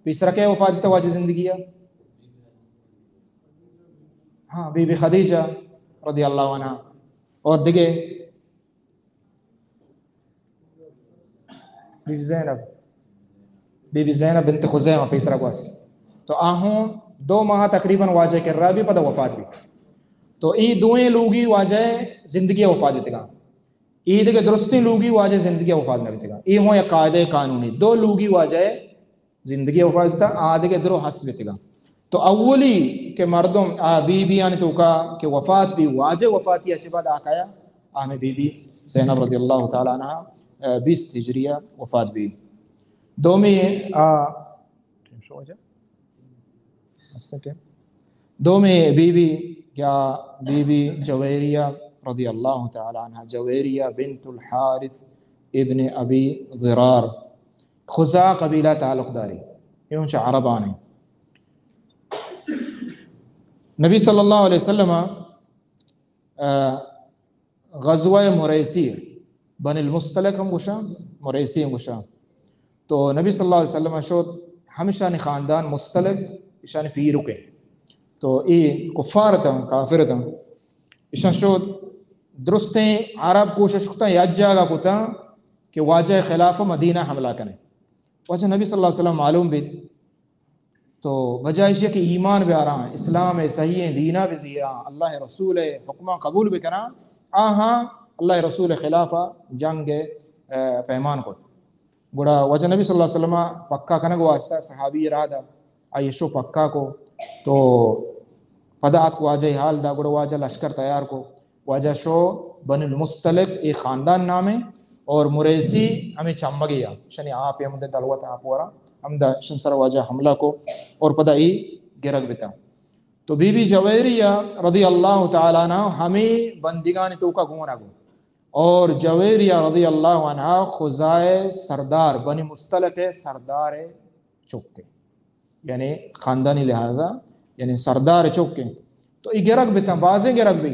پیسرا کہ وفات بیتا واجہ زندگی ہے؟ ہاں، بی بی خدیجہ رضی اللہ عنہا، اور دگہ بی بی زینب، بی بی زینب بنت خزیمہ پیسرا گوست۔ تو آہوں دو ماہ تقریباً واجہ کرا بی، پدا وفات بی۔ تو ای دوئیں لوگی واجہ زندگی وفات بیتگاں۔ ای دگہ درستیں لوگی واجہ زندگی وفات نہ بیتگاں۔ ای ہوں یک قاعدہ قانونی۔ دو لوگی واجہ زندگی وفات بیتا، آ دگہ درو ہست بیتگاں۔ تو اولی کہ مردم آ بی بیانی توکا کہ وفات بی، واجہ وفاتی اچ بعد آ کایا؟ آ ہمے بی بی زینب رضی اللہ تعالی عنہا، آ، بیست ہجریہ وفات بی۔ دومی، آ، دومی بی بی یا بی بی جویریہ رضی اللہ تعالی عنہا، جویریہ بنت الحارث ابن ابی ضرار، خزاع قبیلہ تعلق داری، اے ہم چہ عربانی۔ نبی صلی اللہ علیہ وسلم، آ، غزوہ مریسی، بنی المصطلق ہم گوشاں، مریسی ہم گوشاں۔ تو نبی صلی اللہ علیہ وسلم شد، ہمشانی خاندان مصطلق، اشانی پیرکے۔ تو اے کفار تاں، کافر تاں۔ اشان شد، درستیں عرب کوشش کتاں، یک جاگہ کتاں کہ واجہ خلاف مدینہ حملہ کنے۔ واجہ نبی صلی اللہ علیہ وسلم معلوم بیت، تو بجائے ایشی کہ ایمان بیاراں، اسلام ءِ صحیح دینا بزیراں، اللہ رسول ءِ حکماں قبول بکناں، آہاں اللہ رسول خلاف جنگ، آ، پیمان کت۔ گڑا واجہ نبی صلی اللہ علیہ وسلم پکا کنگ واسطہ صحابی را دا، آئی شو پکا کو، تو پدا آتک واجہ حال دا، گڑا واجہ لشکر تیار کو۔ واجہ شو بنی المصطلق، اے خاندان نامیں، اور مریسی ہمیں چمگے آ، شنی آپ ہم دے دلوت آپ ورا، ہم دا شن سر واجہ حملہ کو، اور پدا ای گرگ بتا۔ تو بی بی جویریہ رضی اللہ تعالی عنہ ہمیں بندگان توکا گون گو، اور جویریہ رضی اللہ عنہ خزائے سردار، بنی مصطلق سردار چکے، یعنی خاندانی لحاظا، یعنی سردار چکے۔ تو ای گرگ بتا، بازیں گرگ بی،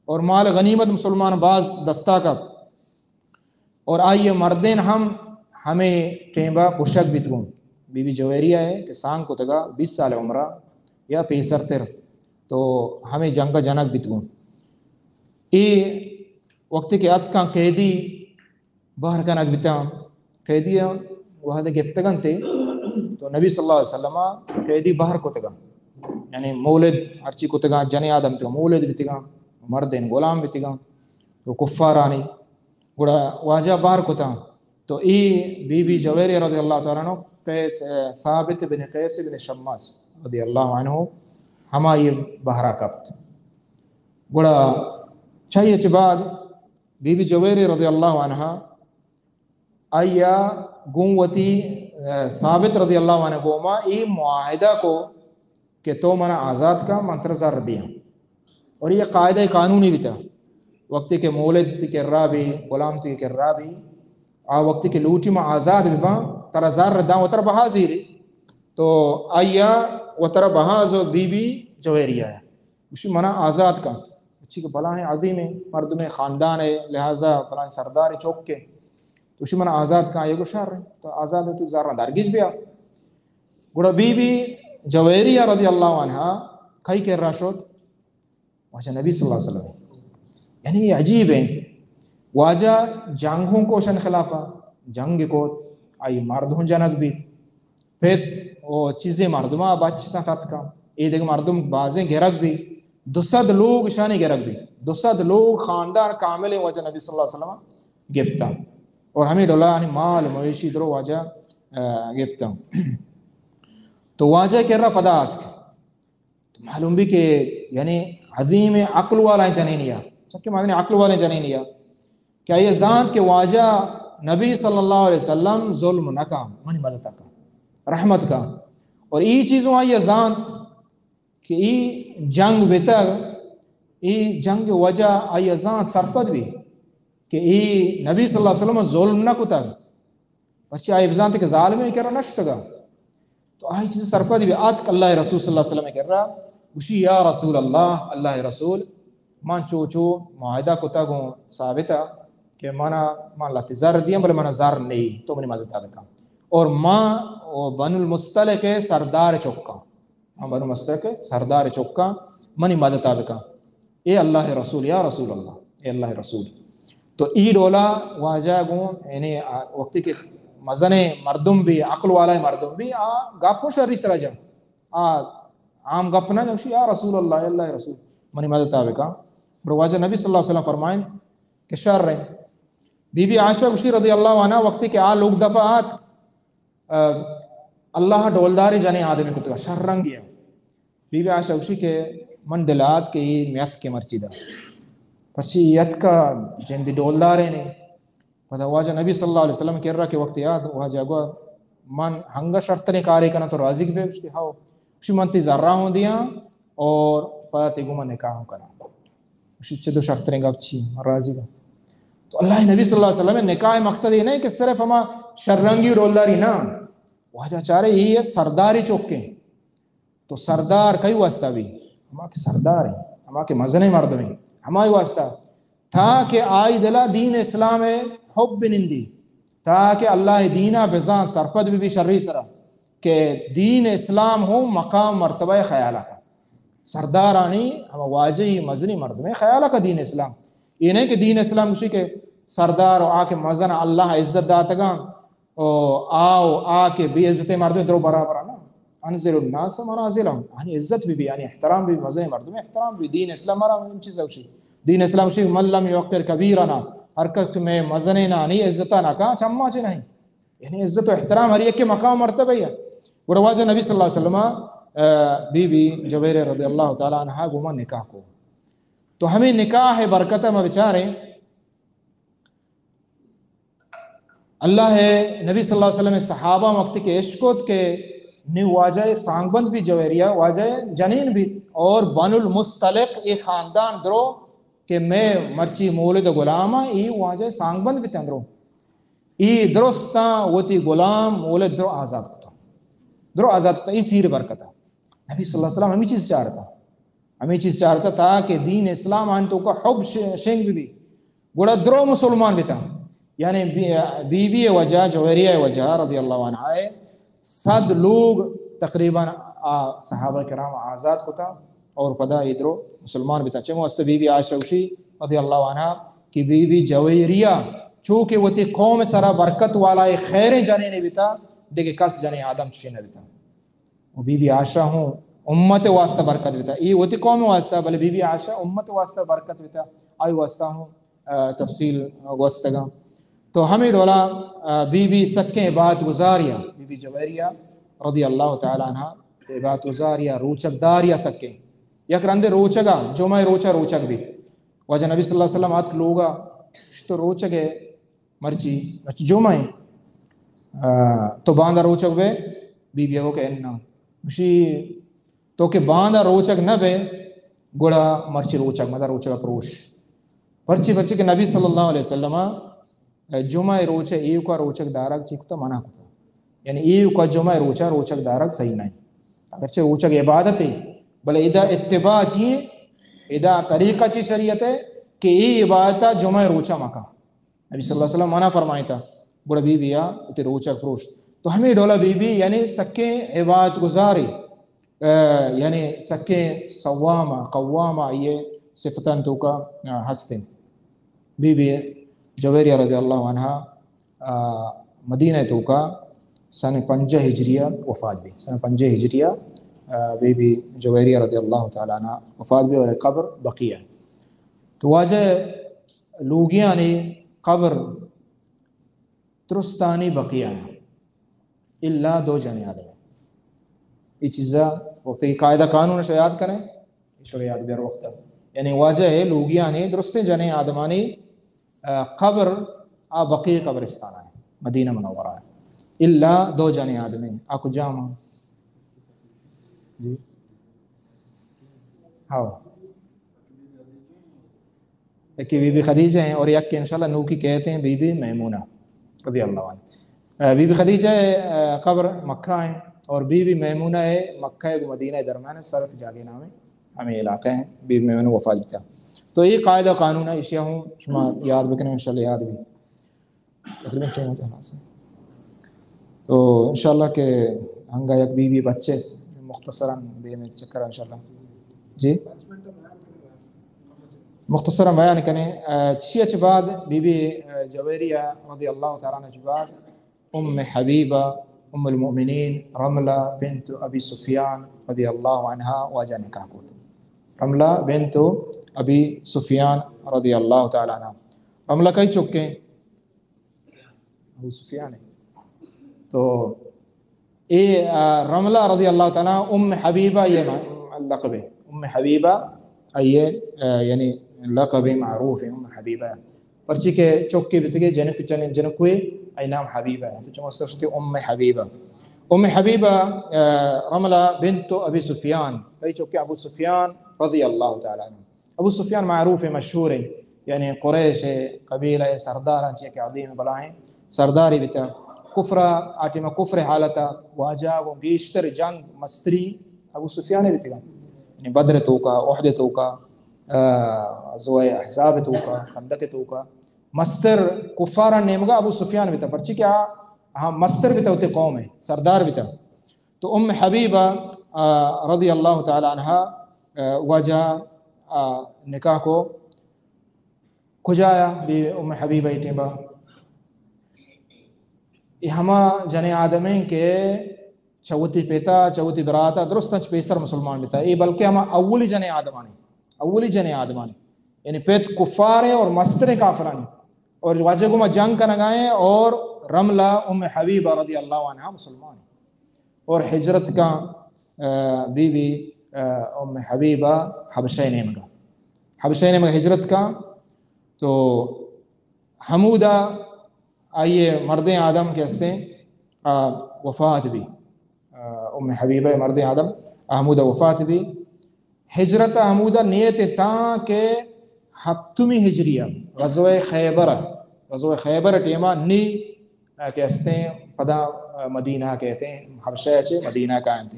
اور مال غنیمت مسلمان باز دستا کپ۔ اور آئی مردین ہم ہمیں ٹیمبا کشگ بیتگوں۔ بی بی جویریہ ہے کہ سانگ کتگا، بیست سال عمرہ یا پیسر تر، تو ہمیں جنگ جنگ بیتگوں۔ اے وقتی کہ اتکاں قیدی بہر کنگ بیتاں، قیدی وہد گپتگن تے، تو نبی صلی اللہ علیہ وسلم قیدی بہر کتگا، یعنی مولد ہرچی کتگا، جنی آدم تگا مولد بیتگا، مردین غلام بیتگا، تو کفارانی گڑا واجہ بہر کتاں۔ تو ای بی بی جویریہ رضی اللہ تعالی عنہ، قیس، ثابت بن قیس بن شماس رضی اللہ عنہ، ہمائی بہرا کپت۔ گڑا چاہیے چہ بعد بی بی جویریہ رضی اللہ عنہ آئیا گوں وتی، آ، ثابت رضی اللہ عنہ گوما ای معاہدہ کو کہ تو منا آزاد کا، من ترا زر دیاں۔ اور یہ قاعدہ قانونی بیتا، وقتی کہ مولد تی کرا بی، غلام تی کرا بی، آ وقتی کہ لوٹی ما آزاد بباں، ترا زر داں و ترا بہا زیری۔ تو آئیا و ترا بہا زو بی بی جویریہ ہے۔ گوشی منا آزاد کن۔ اچھی کہ بلاہیں عظیمیں مردمیں خاندان ہے، لہذا بلاہیں سردار چوک کے۔ تو گوشی منا آزاد کن، یہ گو شر ہے۔ تو آزاد ہو تو زر درگیج بیا۔ گڑا بی بی جویریہ رضی اللہ عنہا کئی کرا شد؟ واجہ نبی صلی اللہ علیہ وسلم۔ یعنی یہ عجیب ہے۔ واجہ جنگ ہوں کوشن خلافا، جنگ کو، آئی مرد ہوں جنگ بیت۔ پت و چیزیں مردماں بچتاں تتکاں۔ اے دگہ مردم بازیں گرگ بی۔ دو سد لوگ شانی گرگ بی۔ دو سد لوگ خاندان کامل واجہ نبی صلی اللہ علیہ وسلم گپتاں۔ اور ہمیں ڈولا یعنی مال مویشی درو واجہ، آ، گپتاں۔ تو واجہ کرا پدا آتک۔ تو معلوم بی کہ یعنی عظیم عقل والا جنینیا۔ سکے معنی عقل والا جنینیا۔ کہ آئی زانت کہ واجہ نبی صلی اللہ علیہ وسلم ظلم نہ کا، منی مدد کا، رحمت کا۔ اور ای چیزوں آئی زانت کہ ای جنگ بیتگ، ای جنگ وجہ آئی زانت سرپد بی کہ ای نبی صلی اللہ علیہ وسلم ظلم نہ کتگ۔ پرچہ آئی بزانت کہ ظالمیں کرا نشتگا۔ تو آئی چیز سرپدی بی آتک اللہ رسول صلی اللہ علیہ وسلم کرا، گوشی، یا رسول اللہ، اللہ رسول، من چو چو معاہدہ کتا گوں ثابتا کہ منا، من لتی زر دیاں، بلے منا زر نہیں، تو منی مدد بکن۔ اور ما و بنو المصطلق سردار چکا۔ ہم بنو مصطلق سردار چکاں منی مدتا بکن۔ اے اللہ رسول، یا رسول اللہ، اے اللہ رسول۔ تو ای ڈولا واجہ گوں، یعنی، آ، وقتی کہ مزن مردم بی، عقل والا مردم بی، آ گپ و شری سرا جا۔ آ عام گپ نہ جا، یا رسول اللہ، اے اللہ رسول، منی مدتا بکن۔ بر واجہ نبی صلی اللہ علیہ وسلم فرمائیں کہ شر ہے۔ بی بی عائشہ گوشی رضی اللہ عنہا، وقتی کہ آ لوگ دپا آت، آ، اللہ ڈولداریں جنیں آدمے کتگا، شر رنگی۔ بی بی عائشہ گوشی کہ من دل آت کہ اے میت کے مرچی دا۔ پرچی یتکا جندی ڈولدارے نے۔ پدا واجہ نبی صلی اللہ علیہ وسلم کرا کہ وقت یاد واجہ گوا من ہنگا شرتریں کارے کناں تو راضی بے؟ گوشتی ہاو۔ گوشتی من تی زرا ہوں دیاں اور پدا تی گو من نکاح ہوں کناں۔ گوشتی چہ دو شرتریں گپ چی؟ من راضی گا۔ تو اللہ نبی صلی اللہ علیہ وسلم نکاح مقصد یہ نہیں کہ صرف ہما شررنگی ڈولداری نہ، واجہ چارے یہ سرداری چوکیں۔ تو سردار کئی واسطہ بی؟ ہما کہ سردار ہیں، ہما کہ مزنیں مردم ہیں، ہمائی واسطہ، تاکہ آئی دلا دین اسلام حب بنندی، تاکہ اللہ دینا بزان سرپد بی، بی شری سرا کہ دین اسلام ہوں مقام مرتبہ خیال کا۔ سردارانی ہما واجہی مزنی مردم خیال کا دین اسلام۔ یہ نہیں کہ دین اسلام گوشی کہ سردار و آ کہ مزن اللہ عزت داتگاں، او آ و آ کہ بے عزت مردم درو برابر نہ۔ انزل الناس منازلهم، آنی عزت بی بی، آنی احترام بی بی، مزن مردم احترام بی۔ دین اسلام مارا ان چیز اوشی۔ دین اسلام شی من لم یوقر کبیرنا، ہر کس میں مزن نہ آنی عزت نہ کا چما چی نہیں۔ یعنی عزت و احترام ہر یک کے مقام مرتبہ ہے۔ گڑا واجہ نبی صلی اللہ علیہ وسلم، آ، بی بی جویریہ رضی اللہ تعالی عنہا گوما نکاح کو۔ تو ہمیں نکاح برکت ما بچاریں، اللہ نبی صلی اللہ علیہ وسلم صحابہ وقت کہ اشکت کہ نی واجہ سانگ بند بی جویریہ، واجہ جنین بی، اور بنو المصطلق ای خاندان درو کہ میں مرچی مولد غلام ای واجہ سانگ بند بی تندرو۔ ای درستاں وتی غلام مولد درو آزاد کتا۔ درو آزاد کتا، ای سیر برکتا۔ نبی صلی اللہ علیہ وسلم ہمیں چیز چارتا۔ ہمیں چیز چارتا تاکہ دین اسلام آن تو کا حب ش-، شنگ بی۔ گڑا درو مسلمان بیتا۔ یعنی بی-، بی بی وجہ، جویریہ وجہ رضی اللہ عنہا ہے، صد لوگ تقریباً آ صحابہ کرام آزاد کتا اور پدا ای درو مسلمان بیتا۔ چمو است بی بی عائشہ وشی رضی اللہ عنہا کہ بی بی جویریہ چونکہ وتی قوم سرا برکت والا خیریں جنین بیتا، دیگه کس جنین آدم چی نہ بیتا۔ و بی بی عائشہ ہوں امت واسطہ برکت بیتا۔ ای وتی قوم واسطہ، بلے بی بی عائشہ امت واسطہ برکت بیتا۔ آئی واسطہ ہوں، آ، تفصیل گوستگا۔ تو ہمیں ڈولا، آ، بی بی سکیں عبادت گزاریا، بی بی جویریہ رضی اللہ تعالی عنہا عبادت گزاریا، روچک داریا سکیں۔ یک رندے روچگا، جمعہ روچا روچک بی۔ واجہ نبی صلی اللہ علیہ وسلم آتک لوگا، گوشت تو روچگ ہے، مرچی، مرچی جمعہ ہیں۔ آ، تو باندا روچگ بے؟ بی بی گو کہ اناں۔ گوشی تو کہ باندا روچگ نہ بے، گڑا مرچی روچگ مدار، روچگ پروش۔ پرچی، پرچی کہ نبی صلی اللہ علیہ وسلم جمعہ روچ ایوکا روچگ دارگ چی کتا؟ منع کتا۔ یعنی ایوکا جمعہ روچا روچگ دارگ صحیح نہیں۔ اگرچہ روچگ عبادت ہے، بلے ادا اتباع چی ہے؟ ادا طریقہ چی شریعت ہے کہ ای عبادت جمعہ روچا مکا؟ نبی صلی اللہ علیہ وسلم منع فرمائتا، گڑا بی بی آ وتی روچگ پروشت۔ تو ہمیں ڈولا بی بی یعنی سکیں عبادت گزاری، آ، یعنی سکیں صوامہ، قوامہ، یہ صفتاں توکا، آ، ہستیں۔ بی بی جویریہ رضی اللہ عنہا، آ، مدینہ توکا سن پنجاہ ہجریہ وفات بی۔ سن پنجاہ ہجریہ، آ، بی بی جویریہ رضی اللہ تعالی عنہا وفات بی اور قبر بقیع ہے۔ تو واجہ لوگیانی قبر درستانی بقیع ہیں۔ الا دو جنے آدم۔ یہ چیزا وقت کی قاعدہ قانون شو یاد کریں، شو یاد بیر وقت۔ یعنی واجہ ہے لوگیانی درستیں جنے آدمانی، آ، قبر آ بقیع قبرستان ہے، مدینہ منورہ ہے۔ الا دو جنے آدمی، آ کجام؟ جی۔ ہاں۔ یکی بی بی خدیجہ ہیں اور یک انشاءاللہ نوکی کہتے ہیں بی بی میمونہ رضی اللہ عنہ۔ آ، بی بی خدیجہ، آ، قبر مکہ ہیں اور بی بی میمونہ ہے مکہ کو مدینہ درمیان ہے، سرف جاگے نام ہے، ہمیں علاقہ ہیں، بی بی میمونہ وفات بیتا۔ تو یہ قاعدہ قانون ہے، اشیا ہوں شما یاد بکنے، انشاءاللہ یاد بھی۔ تقریباً چھ بجے خلاص ہے۔ تو انشاءاللہ کہ ہنگا یک بی بی بچے مختصراً دیم چکر انشاءاللہ۔ جی۔ مختصراً بیان کنے، آ، چی اچ بعد بی بی، آ، جویریہ رضی اللہ تعالی عنہ چ بعد ام حبیبہ، ام المؤمنین رملہ بنت ابی سفیان رضی اللہ عنہا واجہ نکاح کو۔ رملہ بنت ابی سفیان رضی اللہ تعالی عنہ۔ رملہ کئی چکیں؟ ابو سفیان ہے۔ تو اے، آ، رملہ رضی اللہ تعالی عنہ ام حبیبہ یہ لقب ہے۔ ام حبیبہ یہ، آ، یعنی لقب معروف ام حبیبہ۔ پرچی کہ چوکے بیتگے جنک، جن-، جنکوے، ای نام حبیبہ۔ تو چمستر شتی ام حبیبہ۔ ام حبیبہ، آ، رملہ بنت ابی سفیان، ای چوکے ابو سفیان رضی اللہ تعالی عنہ۔ ابو سفیان معروف ہے، مشہور ہے، یعنی قریش ہے، قبیلہ ہے، سرداراں چی کہ عظیم بلاہیں سرداری بیتا۔ کفر، آ ٹیما کفر حالتا، واجہ گوں گیشتر جنگ مستری ابو سفیان بیتگا۔ یعنی بدر توکا، احد توکا، آ، غزوہ احزاب توکا، خندق توکا، مستر کفارا نیمگا ابو سفیان بیتا، پرچی کہ آ، آ مستر بیتا، ہوتے قوم ہے، سردار بیتا۔ تو ام حبیبہ، آ، رضی اللہ تعالی عنہا، آ، واجہ، آ، نکاح کو۔ کجایا بی ام حبیبہ ای ٹیما؟ ای ہما جنیں آدمیں کہ چہ وتی پتا، چہ وتی براتا درستاں چہ پیسر مسلمان بیتا۔ ای بلکہ ہما اولی جنیں آدمانی، اولی جنیں آدمانی۔ یعنی پت کفاریں اور مستریں کافرانی۔ اور واجہ گوما جنگ کنگائیں اور رملہ ام حبیبہ رضی اللہ عنہا مسلمان۔ اور ہجرت کا، آ، بی بی، آ، ام حبیبہ حبشہ نیمگا۔ حبشہ نیمگا ہجرت کا تو ہمودا آئیے مردیں آدم کہ ہستیں، آ، وفات بی۔ آ، ام حبیبہ مردیں آدم ہمودا وفات بی۔ ہجرت ہمودا نیت تاں کہ ہپتمی ہجری، غزوہ خیبر، غزوہ خیبر ٹیما نی، آ، کہ ہستیں پدا، آ، مدینہ کہتے ہیں، حبشہ چے مدینہ کا انت۔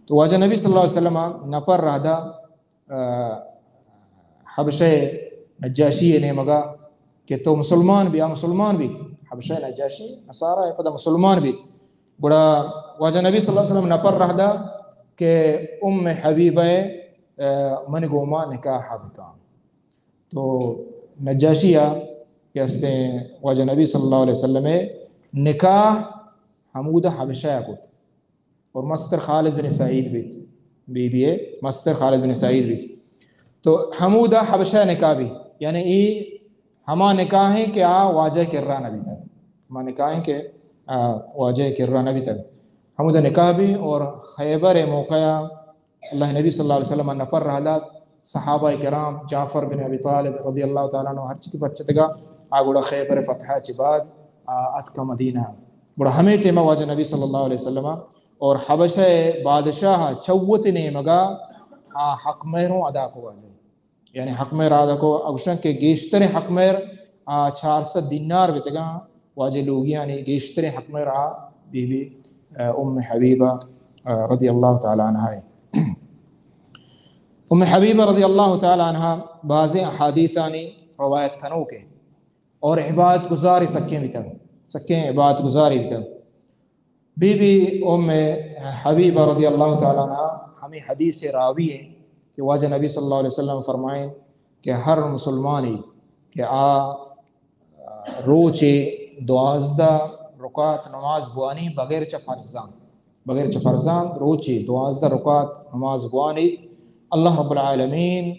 تو واجہ نبی صلی اللہ علیہ وسلم نپر رہدا، آ، حبشہ نجاشی نیمگا کہ تو مسلمان بی، آ مسلمان بیت۔ حبشہ نجاشی نصارا ہے، پدا مسلمان بیت۔ گڑا واجہ نبی صلی اللہ علیہ وسلم نپر رہدا کہ ام حبیبہ، آ، من گوما نکاح بکان۔ تو نجاشی آ کہ ہستیں واجہ نبی صلی اللہ علیہ وسلم نکاح ہمود حبشہ کت۔ اور مستر خالد بن سعید بیت، بی بی اے مستر خالد بن سعید بیت۔ تو ہمودا حبشہ نکاح بی، یعنی ای ہما نکاح ہیں کہ آ واجہ کرا نہ بیتا، ہما نکاح ہیں کہ، آ، واجہ کرا نہ بیتا۔ ہمودا نکاح بی اور خیبر موقع اللہ نبی صلی اللہ علیہ وسلم نپر رہدات، صحابہ کرام، جعفر بن ابی طالب رضی اللہ تعالی عنہ ہر چیز پچتگا، آ گڑا خیبر فتح چی بعد، آ، اتکا مدینہ۔ گڑا ہمیں ٹیما واجہ نبی صلی اللہ علیہ وسلم اور حبشہ بادشاہ چوت نیمگا، آ، حق مہروں ادا کو واجہ۔ یعنی حق مہر ادا کو، اگوشن کہ گیشتریں حق مہر، آ، چار سد دینار بیتگاں، واجہ لوگیانی گیشتریں حق مہر آ بی بی، آ، ام حبیبہ، آ، رضی اللہ تعالی عنہا ہے۔ ام حبیبہ رضی اللہ تعالی عنہا بازیں احادیثانی روایت کنوکے اور عبادت گزاری سکیں بیتا، سکیں عبادت گزاری بیتا۔ بی بی ام حبیبہ رضی اللہ تعالی عنہا ہمیں حدیث راوی ہے کہ واجہ نبی صلی اللہ علیہ وسلم فرمائیں کہ ہر مسلمانی کہ آ روچے دوازدہ رکعت نماز بوانی بغیر چہ فرضاں، بغیر چہ فرضاں روچے دوازدہ رکعت نماز بوانی، اللہ رب العالمین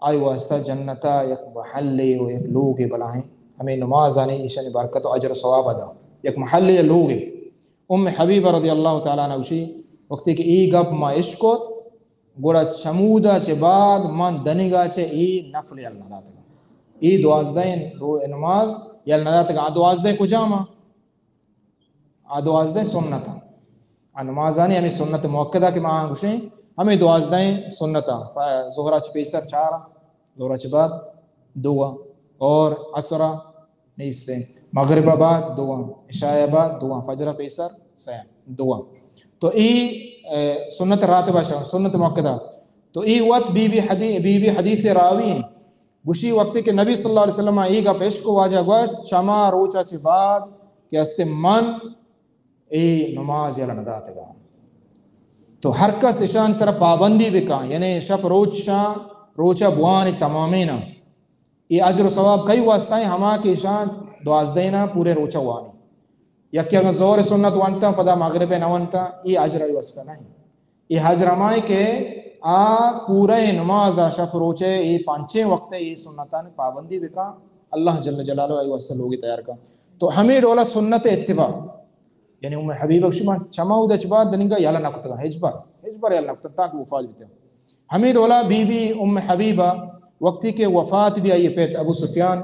آئی واسطہ جنتا یک محلے و یک لوگے بلاہیں، ہمیں نمازانی ایشانی برکت و اجر و ثواب ادا، یک محلے یا لوگے۔ ام حبیبہ رضی اللہ تعالی عنہ گوشی، وقتی کہ ای گپ ما اشکت، گڑا چمودا چہ بعد من دنگا چہ ای نفل یل نداتگا۔ ای دوازدہ رو نماز یل نداتگا۔ آ دوازدہ کجام؟ آ دوازدہ سنت۔ آ نمازانی ہمیں سنت مؤکدہ کہ ما گوشیں، ہمیں دوازدہ سنت۔ ظہر چہ پیسر چار، ظہر چہ بعد دو، اور عصر نیستیں۔ مغرب بعد دو، عشاء بعد دو، فجر پیسر سہ، دو۔ تو ای، اے، سنت راتبہ شان، سنت مؤکدہ۔ تو ای وت بی بی حدی-، بی بی حدیث راوی ہیں۔ گوشی وقتی کہ نبی صلی اللہ علیہ وسلم ای گپ اشکو واجہ گوشت، چما روچا چہ بعد کہ است من ای نماز یل نداتگا۔ تو ہر کس اشان سر پابندی بکن، یعنی شپ روچ شان، روچا بوان تمامینا۔ ای اجر و ثواب کئی واسطہ ہیں؟ ہما کہ اشان دوازدہ نا پورے روچا وانی۔ یکی اگر ظہر سنت وانتا، پدا مغرب نہ وانتا، ای اجر ای واسطہ نہیں۔ ای اجر ہمائیں کہ آ پورے نماز آ شپ روچے ای پانچیں وقت ای سنتان پابندی بکن، اللہ جل جلالہ ای واسطہ لوگی تیار کن۔ تو ہمیں ڈولا سنت اتباع، یعنی ام حبیبہ گوشی من چما اود چہ بعد دنگا یل نہ کتگا، ہچبر، ہچبر یل نہ کتگا تاکہ وفات بیتا۔ ہمیں ڈولا بی بی ام حبیبہ وقتی کہ وفات بی آئی پت ابو سفیان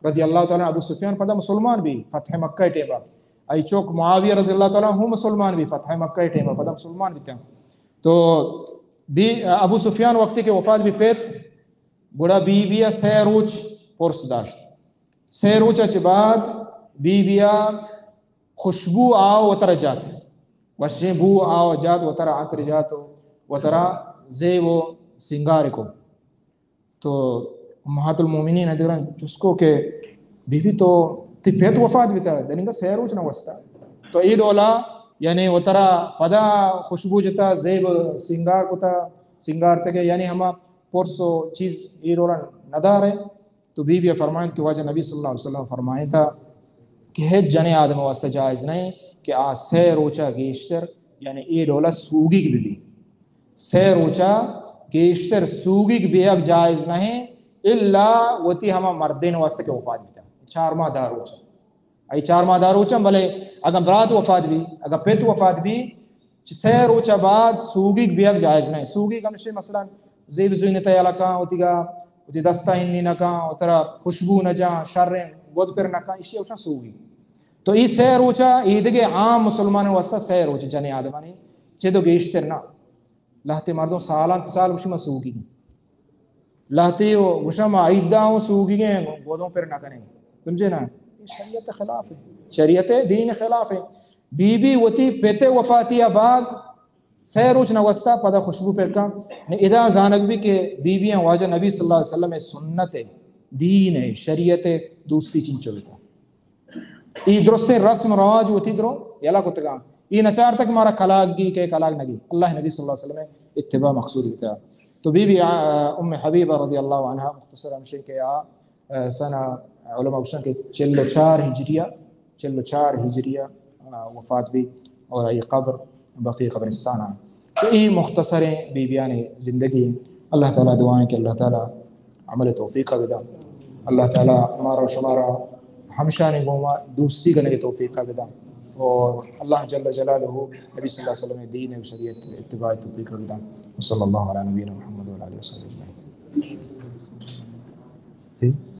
رضی اللہ تعالی عنہ، ابو سفیان پدا مسلمان بی فتح مکہ ٹیما، آئی چوک معاویہ رضی اللہ تعالی عنہ ہم مسلمان بی فتح مکہ ٹیما، پدا مسلمان بیتا۔ تو بی ابو سفیان وقتی کہ وفات بی پت، گڑا بی بی ء سہ روچ پرس داشت۔ سہ روچ ء چہ بعد بی بی ء خوشبو آ وترا جات، وشیں بو آ جات، وترا عطر جات و وترا زیب و سنگار کو۔ تو امہات المومنین ء دگراں جست کو کہ بی بی تو تی پت وفات بیتا، دنیگا سہ روچ نہ وستا، تو اے ڈولا یعنی وترا پدا خوشبو جتا، زیب سنگار کتا، سنگار تگے، یعنی ہما پرس و چیز اے ڈولا ندارے۔ تو بی بی فرمائنت کہ واجہ نبی صلی اللہ علیہ وسلم فرمائنتا کہ ہچ جنیں آدم واسطہ جائز نہیں کہ آ سہ روچا گیشتر یعنی اے ڈولا سوگیگ بی بی۔ سہ روچا گیشتر سوگیگ بیگ جائز نہیں، الا وتی ہما مردین واسطہ کہ وفات بیتا۔ چار ماہ دہ روچا۔ ای چار ماہ دہ روچا، بلے اگاں برات وفات بی، اگاں پت وفات بی، چہ سہ روچا بعد سوگیگ بیگ جائز نہیں۔ سوگیگ ہمشی مثلاً زیب زینت یلا کاں، وتیگا وتی دستا ہنی نہ کاں، وترا خوشبو نہ جاں، شریں گد پر نہ کاں، اشی اوشاں سوگیگ۔ تو ای سہ روچا ایدگہ عام مسلمان واسطہ سہ روچ جنیں آدمانی چہ دو گیشتر نہ۔ لہتے مردم سالان سال گوشی ما سوگی۔ لہتے و گوشا ما عیداں و سوگی گیں گودوں پر نہ کنیں۔ سمجھے نا؟ یہ شریعت خلاف ہے۔ شریعت دین خلاف ہے۔ بی بی وتی پت وفاتی بعد سہ روچ نہ وستا پدا خوشبو پر کن۔ نے ادا زانگ بی کہ بی بیاں واجہ نبی صلی اللہ علیہ وسلم سنت ہے، دین ہے، شریعت ہے، دوستی چنچو بیتا۔ ای درستیں رسم رواج وتی درو یلا کتگاں۔ ای نچارتگ مارا کلاگ گی کہ کلاگ نگی۔ اللہ نبی صلی اللہ علیہ وسلم اتباع مقصود بیتا۔ تو بی بی، آ، ام حبیبہ رضی اللہ عنہا مختصر ہمشی کہ آ، آ، سنہ علماء گوشن کہ چل و چار ہجریہ، چل و چار ہجریہ، آ، وفات بی اور آئی قبر بقیع قبرستان آ۔ تو ای مختصریں بی بیانی زندگی۔ اللہ تعالی دعائیں کہ اللہ تعالی عمل توفیق بدن۔ اللہ تعالی مارا و شمارا ہمشانی گوما دوستی کنگ توفیق بدن۔ اور اللہ جل جلالہ نبی صلی اللہ علیہ وسلم دین و شریعت اتباع توفیق بدن۔ وصلی اللہ علی نبینا محمد و علی آلہ و صحبہ اجمعین۔